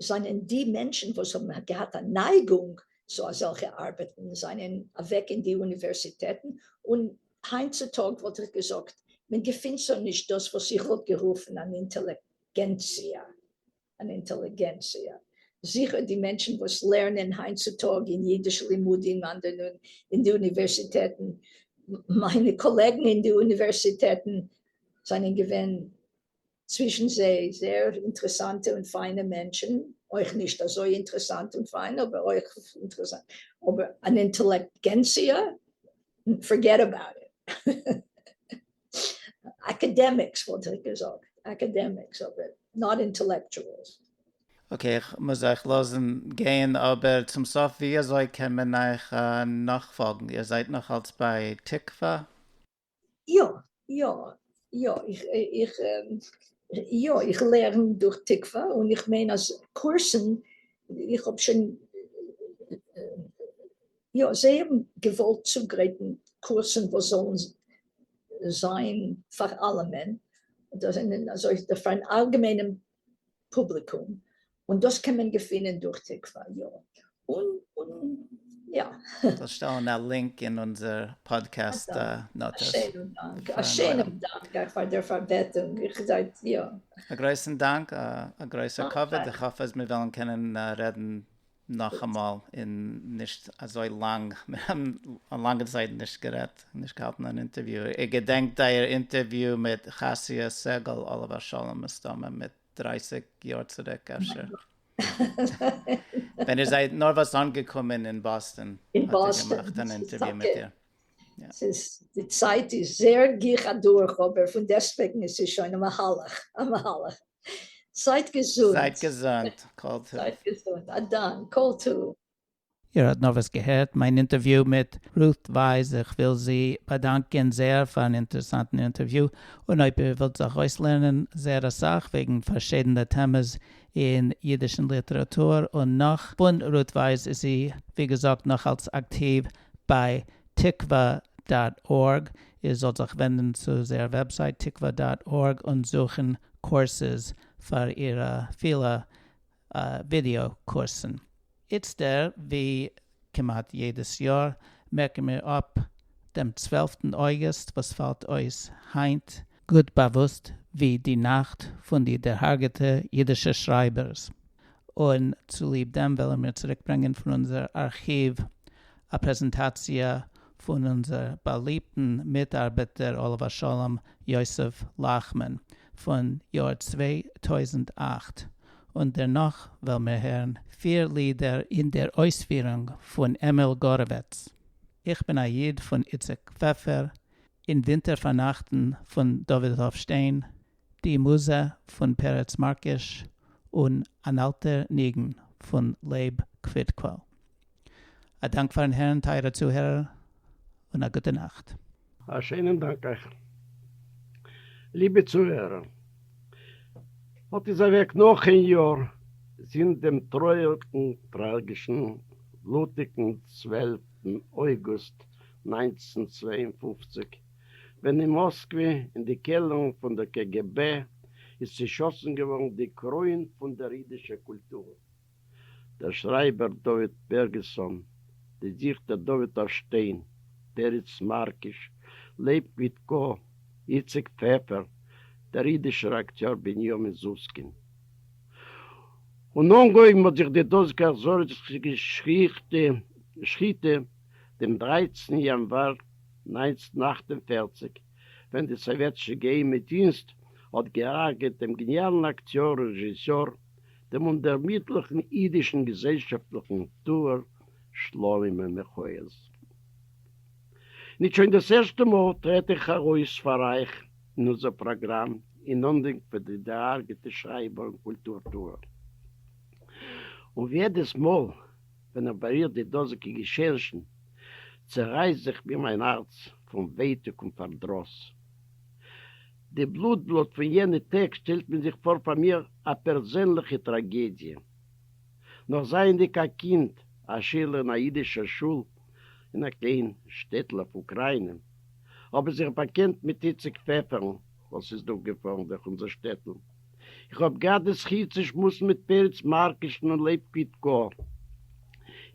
זענען די מענטשן וואס האבן געהאט א נייגונג צו אזעלכע ארבעטן זענען אוועק אין די אוניווערסיטעטן, און היינט צו טאג וואלט איך געזאגט, מען געפינט שוין נישט דאס וואס איך וואלט גערופן אן אינטעליגענציע. אן אינטעליגענציע. זיכער די מענטשן וואס לערנען היינט צו טאג אין אידישע לימודים אנדערע אין די אוניווערסיטעטן, מיינע קאלעגן אין די אוניווערסיטעטן זענען געווען צווישן זיי זייער אינטערעסאנטע און פיינע מענטשן, אויך נישט אזוי אינטערעסאנט און פיין אבער אויך אינטערעסאנט, אבער אן אינטעליגענציע? Forget about it. Academics וואלט איך געזאגט, academics אבער not intellectuals. Okay, איך מוז אייך לאזן גיין, אבער צום סוף ווי אזוי קען מען אייך נאכפאלגן? איר זייט נאך אלס ביי תקווה? יא, יא, יא, איך, איך, יא, איך לערן דורך תקווה, און איך מיין אז קורסן, איך האב שוין, יא, זיי האבן געוואלט צוגרייטן קורסן וואס זאלן זיין פאר אלעמען, דאס זענען אזוי פארן אלגעמיינעם פובליקום, און דאס קען מען געפינען דורך תקווה, יא, און און יא. כ'וועל שטעלן א link אין אונזער podcast נאטעס. א שענעם דאנק, א שענעם דאנק אייך פאר דער פארבעטונג, איך זייט יא. א גרויסן דאנק, א גרויסער כבוד, איך האף אז מיר וועלן קענען רעדן נאכאמאל אין נישט אזוי לאנג, מיר האבן א לאנגע צייט נישט גערעדט, נישט געהאלטן אן אינטערוויו, איר געדענקט אייער אינטערוויו מיט חסיה סגל עליו השלום מסתמא מיט דרייסיג יאר צוריק אפשר, ווען איר זייט נארוואס אנגעקומען אין באסטאן האט איר געמאכט אן אינטערוויו מיט איר. ס'איז, די צייט איז זייער גיך אדורך אבער פון דעסטוועגן איז עס שוין א מהלך, א מהלך. זייט געזונט. זייט געזונט, כל טוב. זייט געזונט, א דאנק, כל טוב. איר האט נארוואס געהערט מיין אינטערוויו מיט רות ווייז, איך וויל זי באדאנקען זייער פארן אינטערעסאנטן אינטערוויו, און אויב איר ווילט זיך אויסלערנען זייער אסאך וועגן פארשידענע טעמעס אין אידישן ליטעראטור און נאך פון רות ווייז איז זי ווי געזאגט נאך אלס אקטיוו ביי Tikvah dot org, איר זאלט זיך ווענדן צו זייער website Tikvah dot org און זוכן courses פאר אירע פילע ווידעא קורסן. איצטער ווי כמעט יעדעס יאר מערקן מיר אפ דעם צוועלפטן אויגוסט וואס פאלט אויס היינט, גוט באוואוסט ווי די נאכט פון די דערהרגעטע אידישע שרייבערס, און צוליב דעם וועלן מיר צוריקברענגען פון אונזער ארכיוו א פרעזענטאציע פון אונזער באליבטן מיטארבעטער עליו השלום יוסף לאכמאן פון יאר 2008, און דערנאך וועלן מיר הערן פיר לידער אין דער אויספירונג פון עמיל גארעוועץ, איך בין א איד פון איציק פעפער, אין ווינטער פארנאכטן פון דוד האפשטיין, די מוזע פון פרץ מארקיש און אן אלטער ניגון פון לייב קוויטקוואל. א דאנק פארן הערן טייערע צוהערער און א גוטע נאכט. א שיינעם דאנק אייך. ליבע צוהערער, אט איז אוועק נאך איין יאר זינט דעם טרויעריגן טראגישן בלוטיגן צוועלפטן אויגוסט 1952, ווען אין מאסקווע אין די קעלערן פון דער קעגעבע איז צעשאסן געווארן די קרוין פון דער אידישער קולטור, דער שרייבער דוד בערגעלסאן, די דיכטער דוד האפשטיין, פרץ מארקיש, לייב קוויטקא, איציק פעפער, דער אידישער אקטיאר בנימין זוסקין. און אנגעהויבן האט זיך די דאזיגע אכזריות'דיגע שחיטה דעם 13 יאנוואר 1948, ווען די סאוועטישע געהיימע דינסט האט געהרגעט דעם געניאלן אקטיאר און רעזשיסאר דעם אומדערמידליכן אידישן געזעלשאפטליכן טוער שלמה מיכאעלס. ניט שוין דאס ערשטע מאל טרעט איך ארויס פאר אייך אין אונזער פראגראם אין אנדענק פון די דערהרגעטע שרייבער און קולטור טוער. און ווי יעדעס מאל ווען איך באריר די דאזיגע געשעענישן, צערייסט זיך מיר מיין הארץ פון ווייטאג און פארדרוס. די בלוט-בלאט פון יענע טעג שטעלט מיט זיך פאר פאר מיר א פערזענליכע טראגעדיע. נאך זייענדיג א קינד, א שילער אין א אידישער שול אין א קליין שטעטל אויף אוקריינע, האב איך זיך באקענט מיט איציק פעפערן וואס איז דורכגעפארן דורך אונזער שטעטל. איך האב געהאט די זכי' צו שמועסן מיט פרץ מארקישן און לייב קוויטקא.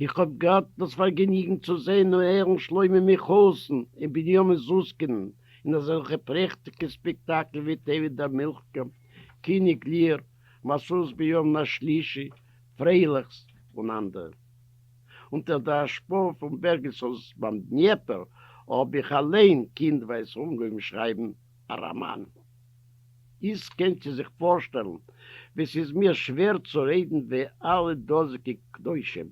איך האב געהאט דאס פארגעניגן צו זען און הערן שלמה מיכאעלסן און בנימין זוסקינען אין אזעלכע פרעכטיגע ספעקטאקלען ווי טביה דער מילכיגער, קיניג ליר, מסעות ביום השלישי, פרייליכס און אנדערע. אונטער דער השפעה פון בערגעלסאנס ביים דניעפער האב איך אליין קינדווייז אנגעהויבן שרייבן א ראמאן. איצט קענט איר זיך פארשטעלן ווי ס'איז מיר שווער צו רעדן וועגן אלע דאזיגע קדושים.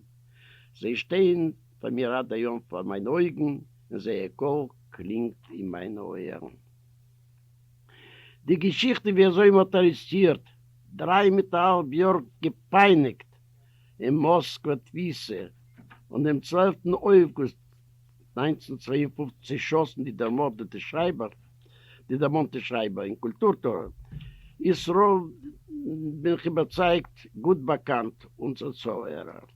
זיי שטייען פאר מיר עד היום פאר מיינע אויגן און זייער קול קלינגט אין מיינע אויערן. די געשיכטע ווי אזוי מ'האט ארעסטירט, דריי מיט א האלב יאר געפייניגט אין מאסקווע תפיסה, און דעם צוועלפטן אויגוסט 1952 צעשאסן די דערמארדעטע שרייבער, די דערמאנטע שרייבער און קולטור-טוער איז ס'רוב, בין איך איבערצייגט, גוט באקאנט אונזערע צוהערער.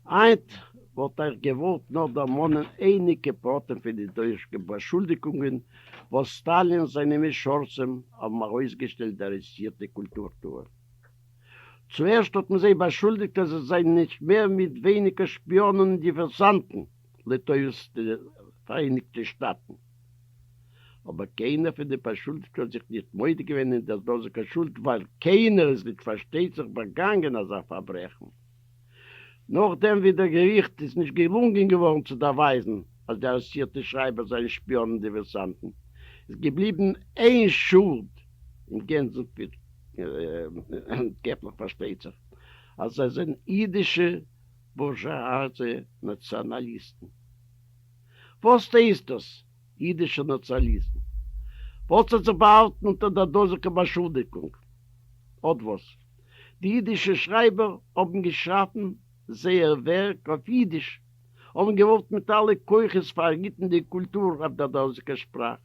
היינט וואלט איך געוואלט נאר דערמאנען אייניגע פרטים פון די דאזיגע באשולדיגונגען וואס סטאלין און זיינע משרתים האבן ארויסגעשטעלט די ארעסטירטע קולטור-טוער. צוערשט האט מען זיי באשולדיגט אז זיי זענען נישט מער מיט ווייניגער שפיאנען און דיווערסאנטן לטובת די פאראייניגטע שטאטן. אבער קיינער פון די באשולדיגטע האט זיך נישט מודה געווען אין דער דאזיגער שולד ווייל קיינער איז נישט פארשטייט זיך באגאנגען אזא פארברעכן. נאכדעם ווי דער געריכט איז נישט געלונגען געווארן צו דערווייזן אז די ארעסטירטע שרייבער זענען שפיאנען און דיווערסאנטן, איז געבליבן איין שולד אין גענזן קעפלעך פארשטייט זיך אז זיי זענען אידישע בורזשואזע נאציאנאליסטן. וואס הייסט דאס אידישע נאציאנאליסטן? וואס האט זיך באהאלטן אונטער דער דאזיגער באשולדיגונג? אט וואס. די אידישע שרייבער האבן געשאפן זייער ווערק אויף אידיש, האבן געוואלט מיט אלע כוחות פארהיטן די קולטור אויף דער דאזיגער שפראך.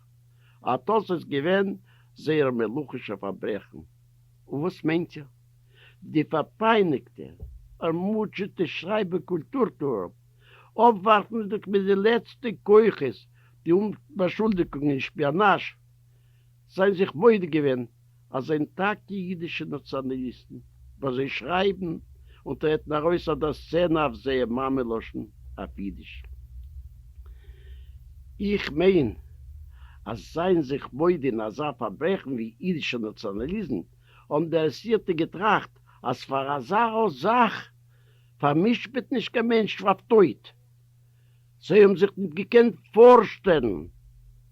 אט דאס איז געווען זייער מלוכישער פארברעכן. און וואס מיינט איר? די פארפייניגטע, ערמוטשעטע שרייבער קולטור-טוער, אפווארפנדיג מיט די לעצטע כוחות די באשולדיגונג אין שפיאנאזש, זענען זיך מודה געווען אז זענען טאקע אידישע נאציאנאליסטן וואס זיי שרייבן און טרעטן ארויס אויף דער סצענע אויף זייער מאמע לשון אויף אידיש. איך מיין אז זיין זיך מודה אין אזא פארברעכן ווי אידישער נאציאנאליזם האבן די ארעסטירטע געטראכט אז פאר אזא זאך פאר'משפט נישט קיין מענטש אויף טויט. זיי האבן זיך ניט געקענט פארשטעלן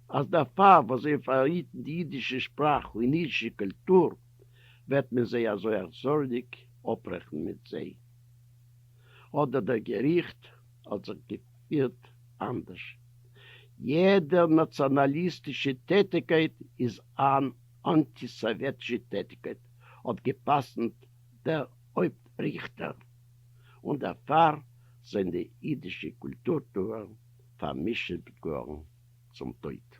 אז דערפאר וואס זיי פארהיטן די אידישע שפראך און אידישע קולטור וועט מען זיי אזוי אכזר'דיג אפרעכענען מיט זיי. אדער דער געריכט האט זיך געפירט אנדערש. יעדע נאציאנאליסטישע טעטיקייט איז אן אנטי-סאוועטישע טעטיקייט, האט גע'פסק'נט דער הויפט ריכטער, און דערפאר זענען די אידישע קולטור-טוער פאר'משפט געווארן צום טויט.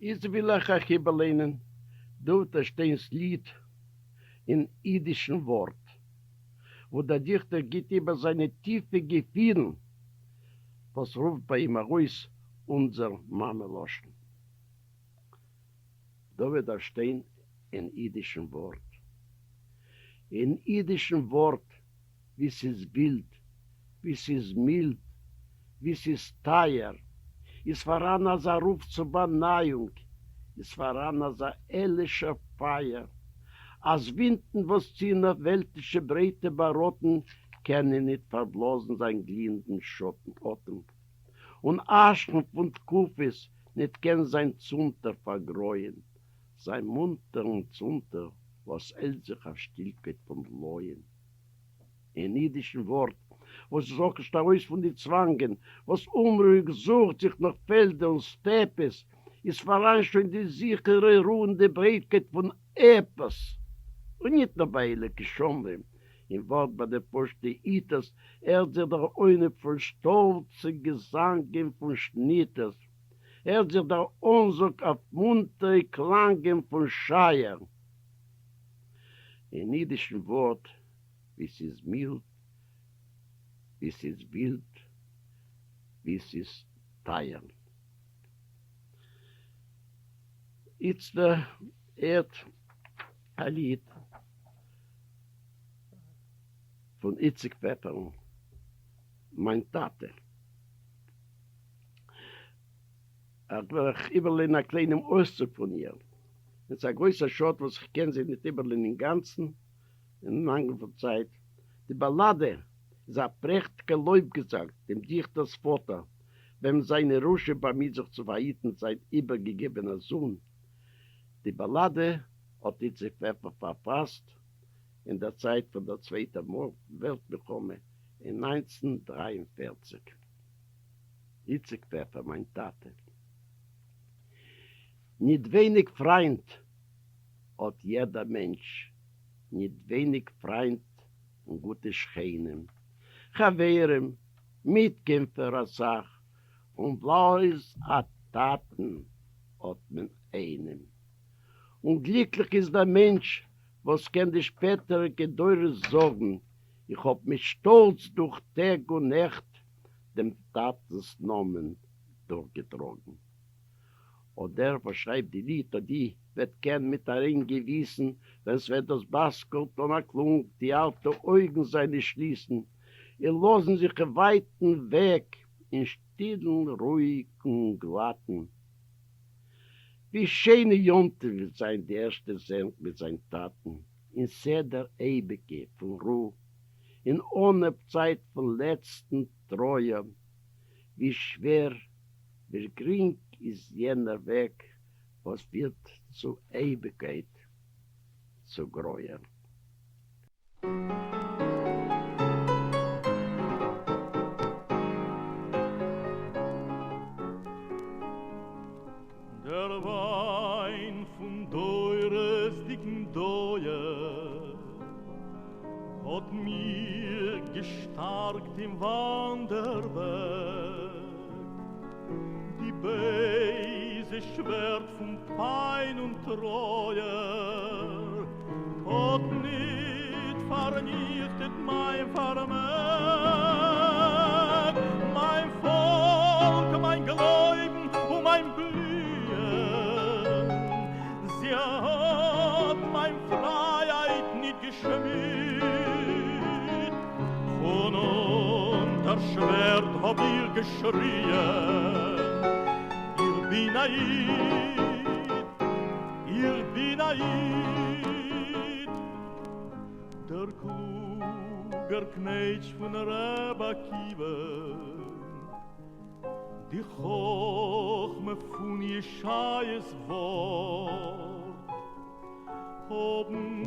איצט וויל איך אייך איבערליינען דוד שטיינ'ס ליד אין אידישן ווארט, וואו דער דיכטער גיט איבער זיינע טיפע געפילן וואס רופט ביי אים ארויס אונזער מאמע לשון. דוד שטיין אין אידישן ווארט. אין אידישן ווארט ווי ס'איז ווילד, ווי ס'איז מילד, ווי ס'איז טייער, איז פאראן אזא רוף צו באנייאונג, איז פאראן אזא עלישער פייער, אז ווינטן וואס ציען אויף וועלטישע ברייטע באראטן קענען ניט פארבלאזן זיין גליענדן שאטן אטעם, און אשן פון תקופות ניט קען זיין צונטער פארגרויען, זיין מונטערן צונטער וואס עלט זיך אויף שטילקייט פון בלויען. אין אידישן ווארט, וואס זאגט ארויס פון די צוואנגען, וואס אומרואיג זוכט זיך נאך פעלדער און סטעפעס, איז פאראן שוין די זיכערע רוענדע ברייטקייט פון עפעס, און ניט נאר ביי הייליגע שומרים, אין ווארט ביי די פשוטע היטערס הערט זיך דער אנהויב פון שטאלצע געזאנגען פון שניטערס, הערט זיך דער אנזאג אויף מונטערע קלאנגען פון שייער. אין אידישן ווארט ווי ס'איז מילד, ווי ס'איז ווילד, ווי ס'איז טייער. איצטער הערט א ליד פון איציק פעפערן, מיין טאטע. איך וועל אייך איבערליינען א קליינעם אויסצוג פון איר. עס איז א גרויסער שאד וואס איך קען זי ניט איבערליינען אינגאנצן, אין מאנגל פון צייט. די באלאדע איז א פרעכטיגע לויב-געזאנג דעם דיכטער'ס פאטער, וועמען זיין ירושה באמיט זיך צו פארהיטן זיין איבערגעגעבענער זון. די באלאדע האט איציק פעפער פארפאסט אין דער צייט פון דער צווייטער וועלט-מלחמה אין 1943. איציק פעפער, מיין טאטע. ניט ווייניק פריינט האט יעדער מענטש, ניט ווייניק פריינט און גוטע שכנים, חברים, מיטקעמפער א סך, און בלויז א טאטן האט מען איינעם. און גליקליך איז דער מענטש וואס קען די שפעטעריקע דורות זאגן, איך האב מיט שטאלץ דורך טעג און נעכט דעם טאטנ'ס נאמען דורכגעטראגן. אָט דער, וואָס שרײַבט די ליד, אָט די, וועט קענען מיט אַ ריין געוויסן, ווען ס'וועט דאָס בת-קול טאָן אַ קלונג, די אַלטע אויגן זײַנע שליסן און לאָזן זיך אין ווײַטן וועג, אין שטילן, רואיקן, גלאַטן. ווי שיין און יום-טובֿ וועט זײַן די ערשטע זעונג מיט זײַן טאַטן, אין סדר אייביקע פֿון רו, אין אָנהייב-צײַט פֿון לעצטן טרויער, ווי שווער ווי גרינג איז יענער וועג וואס פירט צו אייביגקייט, צו גרויער. דער וויין פון דורות'דיגן דויער האט מיר געשטארקט אין וואנדער-וועג. די בייזע שווערד פון פיין און טרויער האט ניט פארניכטעט מיין פארמעג, מיין פאלק, מיין גלויבן און מיין בליען, זי האט מיין פרייהייט ניט געשמידט. פון אונטער שווערד האב איך געשריען, איך בין א איד, איך בין א איד. דער קלוגער קנייטש פון ר' עקיבא, די חכמה פון ישעיה'ס ווארט, האבן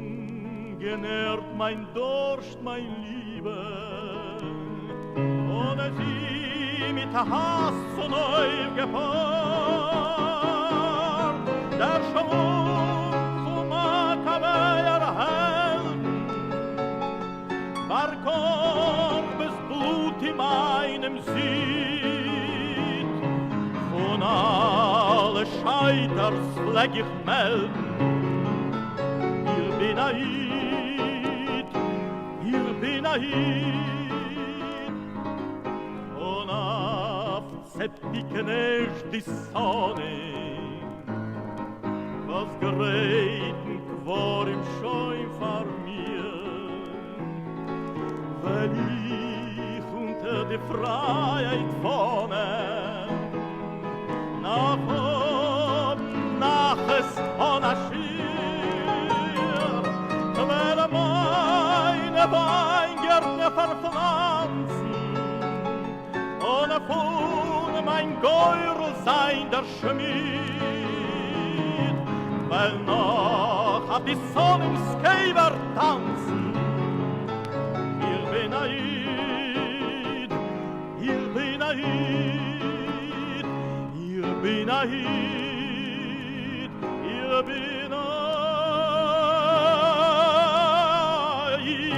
גענערט מיין דורשט מיין ליבע און זי מיט האס צונויפגעפארט דער שוואונג פון מאקאבעער העלדן בר כוכבא'ס בלוט אין מיינעם זידט פון אלע. ווייטערס פלעג איך מעלדן, איך בין א איד, איך בין א איד. און אויף צעפיקעניש די שונאים, וואס גרייטן קברים שוין פאר מיר, וועל איך אונטער די פרייהייט פאנען נאך האבן נחת אן א שיעור, כ'וועל מיינע וויינגערטנער פארפלאנצן און פון מיין גורל זיין דער שמיד, וועל נאך אויף די שונאים'ס קבר טאנצן, איך בין א איד, איך בין א איד, איך בין א איד, איך בין א איד.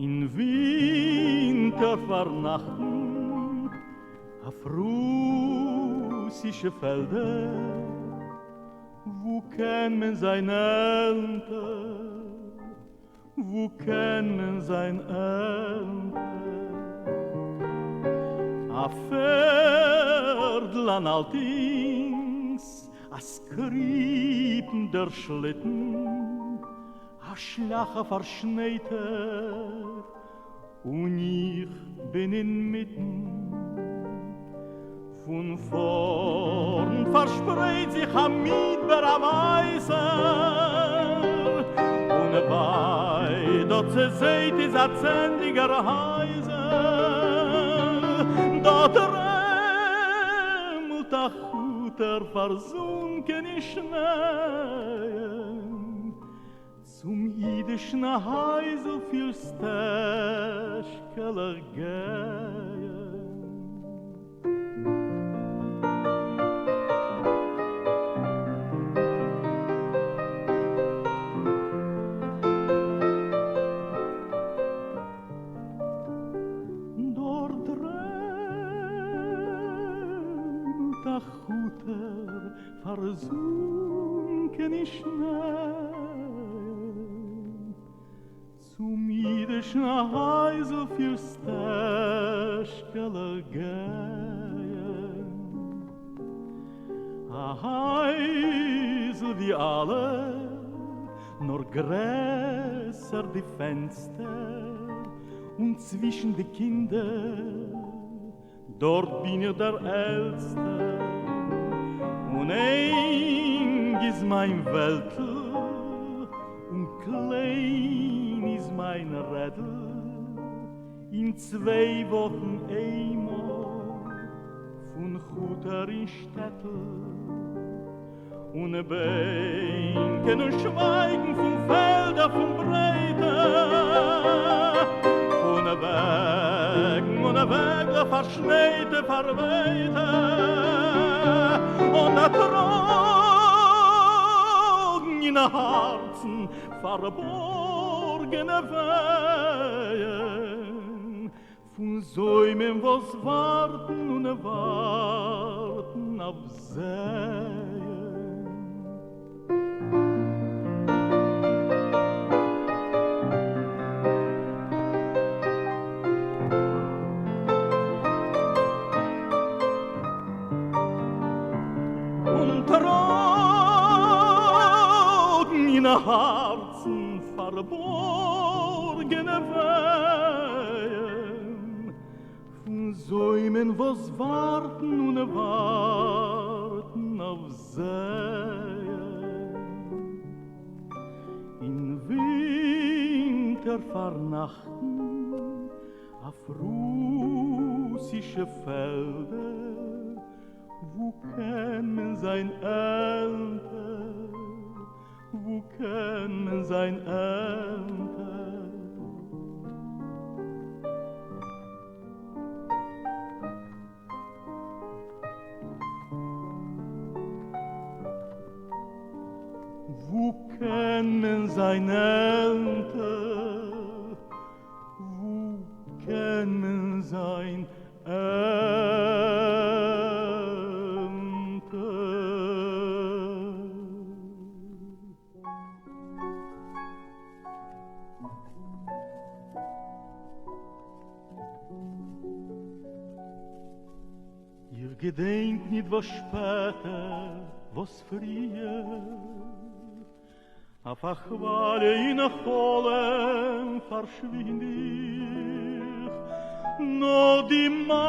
אין ווינטער פארנאכטן אויף רוסישע פעלדער, וואו קען מען זיין עלנטער, וואו קען מען זיין עלנטער? א פערדל אן אלטינס, א סקריפנדער שליטן, א שליאך א פארשנייטער, און איך בין אינמיטן. פון פארנט פארשפרייט זיך א מדבר א ווייסער, און ווייט דארט צעזייט איז א צענדליגער הייזער. דארט דרעמלט א כוטער פארזונקען אין שנייען, צום אידישן הייזל פיר סטעזשקעלעך גייען. דארט דרעמלט א כוטער פארזונקען אין שנייען, צום אידישן הייזל פיר סטעזשקעלעך גייען. א הייזל ווי אלע, נאר גרעסער די פענסטער, און צווישן די קינדער דאָרט בין איך דער עלטסטער, און ענג איז מײַן וועלטל, און קליין איז מײַן רעדל. אין צוויי וואָכן איינמאָל פֿון כוטער אין שטעטל, און בענקען און שווייגן פון פעלדער פון ברייטע, פון וועגן און וועגלעך פארשנייטע פארווייטע, און טראגן אין הארצן פארבארגענע ווייען פון זוימען וואס ווארטן און ווארטן אויף זייען. און טראגן אין הארצן פארבארגענע ווייען פון זוימען וואס ווארטן און ווארטן אויף זייען. אין ווינטער פארנאכטן אויף רוסישע פעלדער, וואו קען מען זיין עלנטער? וואו קען מען זיין עלנטער? וואו קען מען זיין עלנטער, וואו קען מען זיין עלנטער? איך געדענק ניט וואָס שפּעטער, וואָס פֿריִער. אויף אַ כוואַליע אין אַ חלום פֿאַרשווינד איך. נאָר די מאַמע,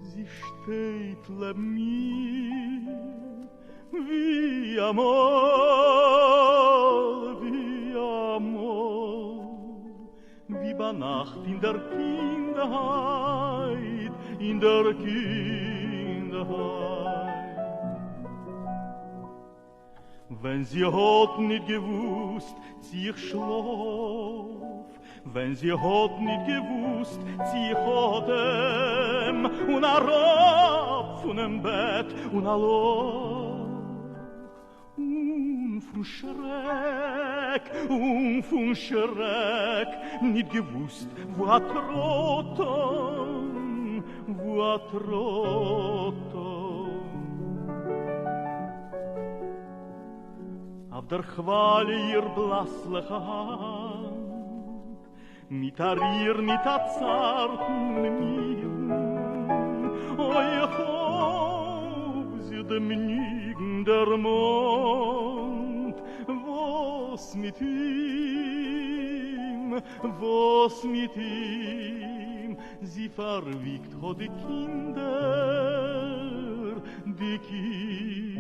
זי שטייט לעבן מיר, ווי אַ מאָל, ווי אַ מאָל, ווי בײַ נאַכט אין דער קינדהייט, אין דער קינדהייט. ווען זי האָט ניט געוווּסט, צי איך שלאָף, ווען זי האָט ניט געוווּסט, צי איך אָטעם, און אַראָפּ פֿונעם בעט און אַ לאָך. און פֿון שרעק, און פֿון שרעק, ניט געוווּסט, וווּ אַ טראָט טאָן, וווּ אַ טראָט טאָן. אויף דער כוואַליע איר בלאַסלעכע האַנט, מיט אַ ריר, מיט אַ צאַרטן מילדן, אוי, איך האָב זיך דעם ניגון דערמאָנט, וואָס מיט אים, וואָס מיט אים זי פֿאַרוויגט האָט די קינדער, די קינדער.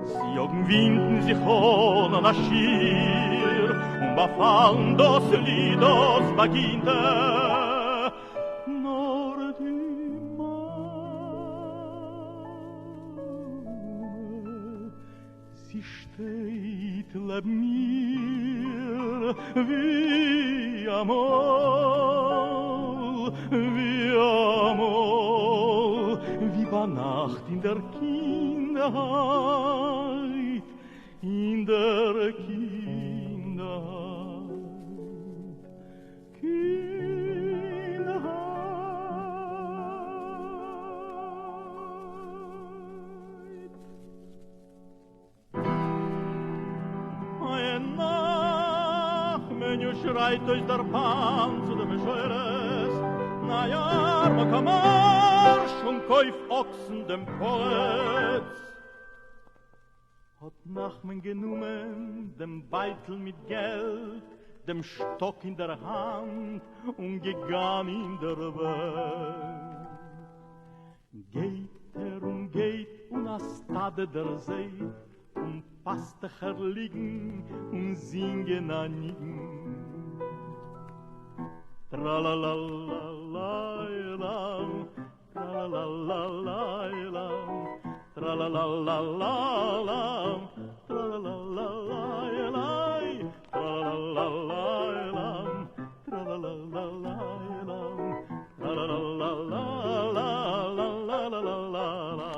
ס'יאָגן ווינטן זיך אָן אָן אַ שיעור און באַפֿאַלן דאָס ליד דאָס באַגינטע. נאָר די מאַמע, זי שטייט לעבן מיר, ווי אַ מאָל, ווי אַ מאָל, ווי בײַ נאַכט אין דער קינדהייט, אין דער קינדהייט. קינדהייט. אוי נחמהניו שרייט אויס דער פאן צו דעם משורר, נא יארמולקע מארש און קויף אקסן דעם פריץ. האט נחמן גענומען דעם בייטל מיט געלט, דעם שטאק אין דער האנט און געגאן אין דער וועלט. גייט ער און גייט און א סטאדע דערזעט, און פאסטעכער ליגן און זינגען א ניגון. טראלאלאלאלאילא, טראלאלאלאלאילא, טראלאלאלאלאלא, טראלאלאלאלאילא, טראלאלאלאלאילא, טראלאלאלאלאילא, טראלאלאלאלאלאלאלאלאלא.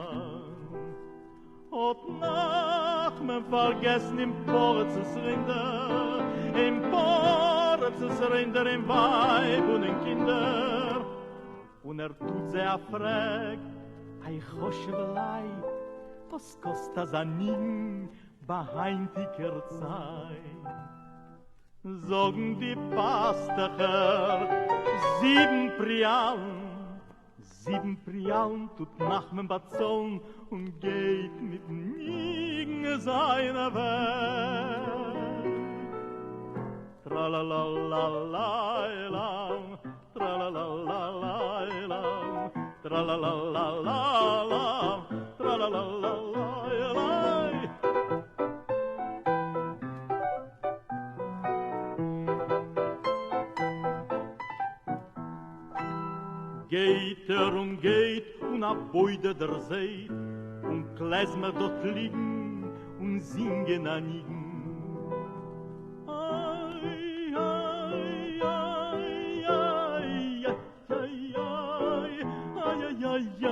האט נחמן פארגעסן אין פריצנס רינדער, אין פריצנס רינדער, אין ווייב און אין קינדער. און ער טוט זיי א פרעג, איי חשובע לייט, וואס קאסט אזא ניגון ביי היינטיגער צייט? זאגן די פאסטעכער, זיבן פריאלן, זיבן פריאלן טוט נחמן באצאלן און גייט מיטן ניגון זיין וועג. טראלאלאלאלאילא, טראלאלאלאלאילא, טראלאלאלאלאלא. la la la la. Geht er und geht und a Beude der Seid und Klezmer dort liegen und singen a Nigen. Ai, ai, ai, ai, ai, ai, ai, ai, ai, ai, ai, ai,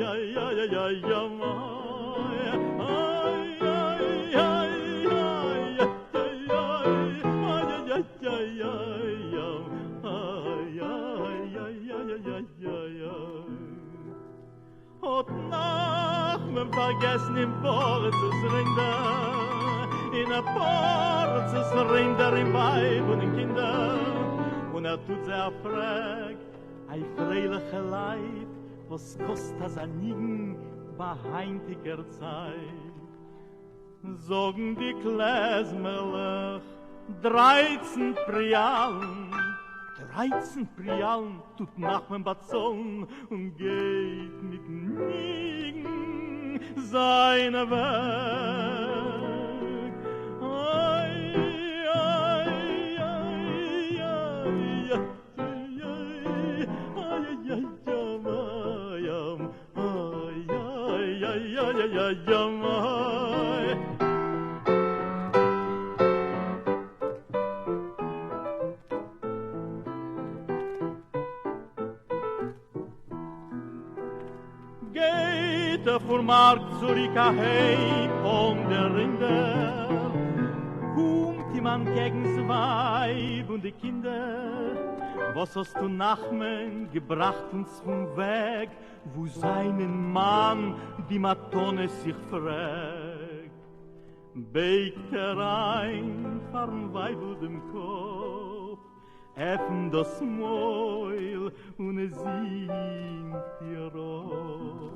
ai, ai, ai, ai, Hot nach men vergessen im Porzes Rinder, in a Porzes Rinder im Weib und in Kinder. Und er tut sehr frag, ei freiliche Leid, was kost das an Nigen bei heintiger Zeit. Sagen die Klezmerlech, 13 Prialen, 13 Prialen tut nach men Bazon und geht mit Nigen seine Weg. Ai, ai, ai, ai, ai, ai, ai, ai, ai, ai, ai, ai, ai, Geht er vor Markt zurück aheim von der Rinder, Kummt ihm entgegen Weib und die Kinder. Was hast du Nachmen gebracht uns vom Weg, wo seinen Mann die Matone sich fragt? Begt er ein, fahren Weib und dem Kopf, öffnet das Mäul und es singt ihr auf.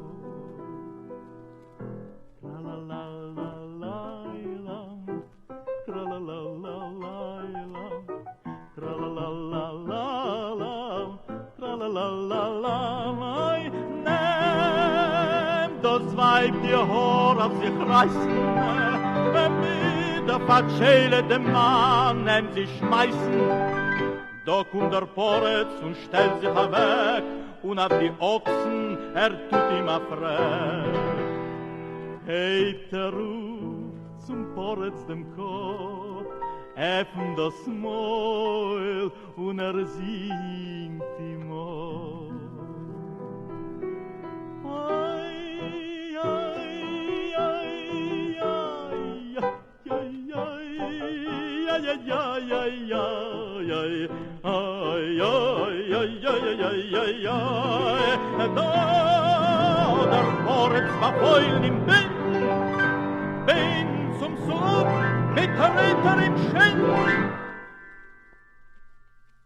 Tra la la la la la, tra la la la la la, tra la la la la la, tra la la la la. Ei, nehm das Weib die Haar auf sich reißen, mit der Fatschele dem Mann nehm sie schmeißen. Da kommt der Poretz und stellt sich weg, und auf die Ochsen er tut ihm a Frech. Hebt er ruf zum Poretz dem Kopf, öffnet das Maul und er singt ihm auf. Ai, ai, ai, ai, ai, ai, ai, ai, ai, ai, ai, ai, ai, ai, ai, ai, ai, da der Poretz war voll im Wind, bin zum Sub mit Ritter im Schinn.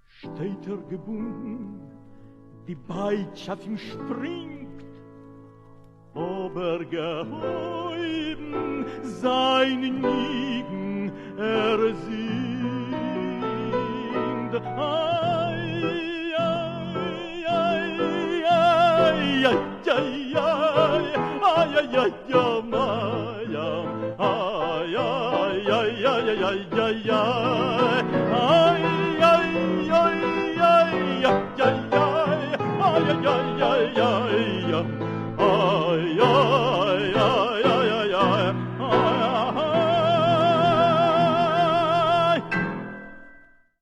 Steht er gebunden, die Beitschaft auf ihm springt, aber gehäuben sein Nigen er singt. Ai, ai, ai, ai, ai, ai, ai, ai, ai, ai, ai.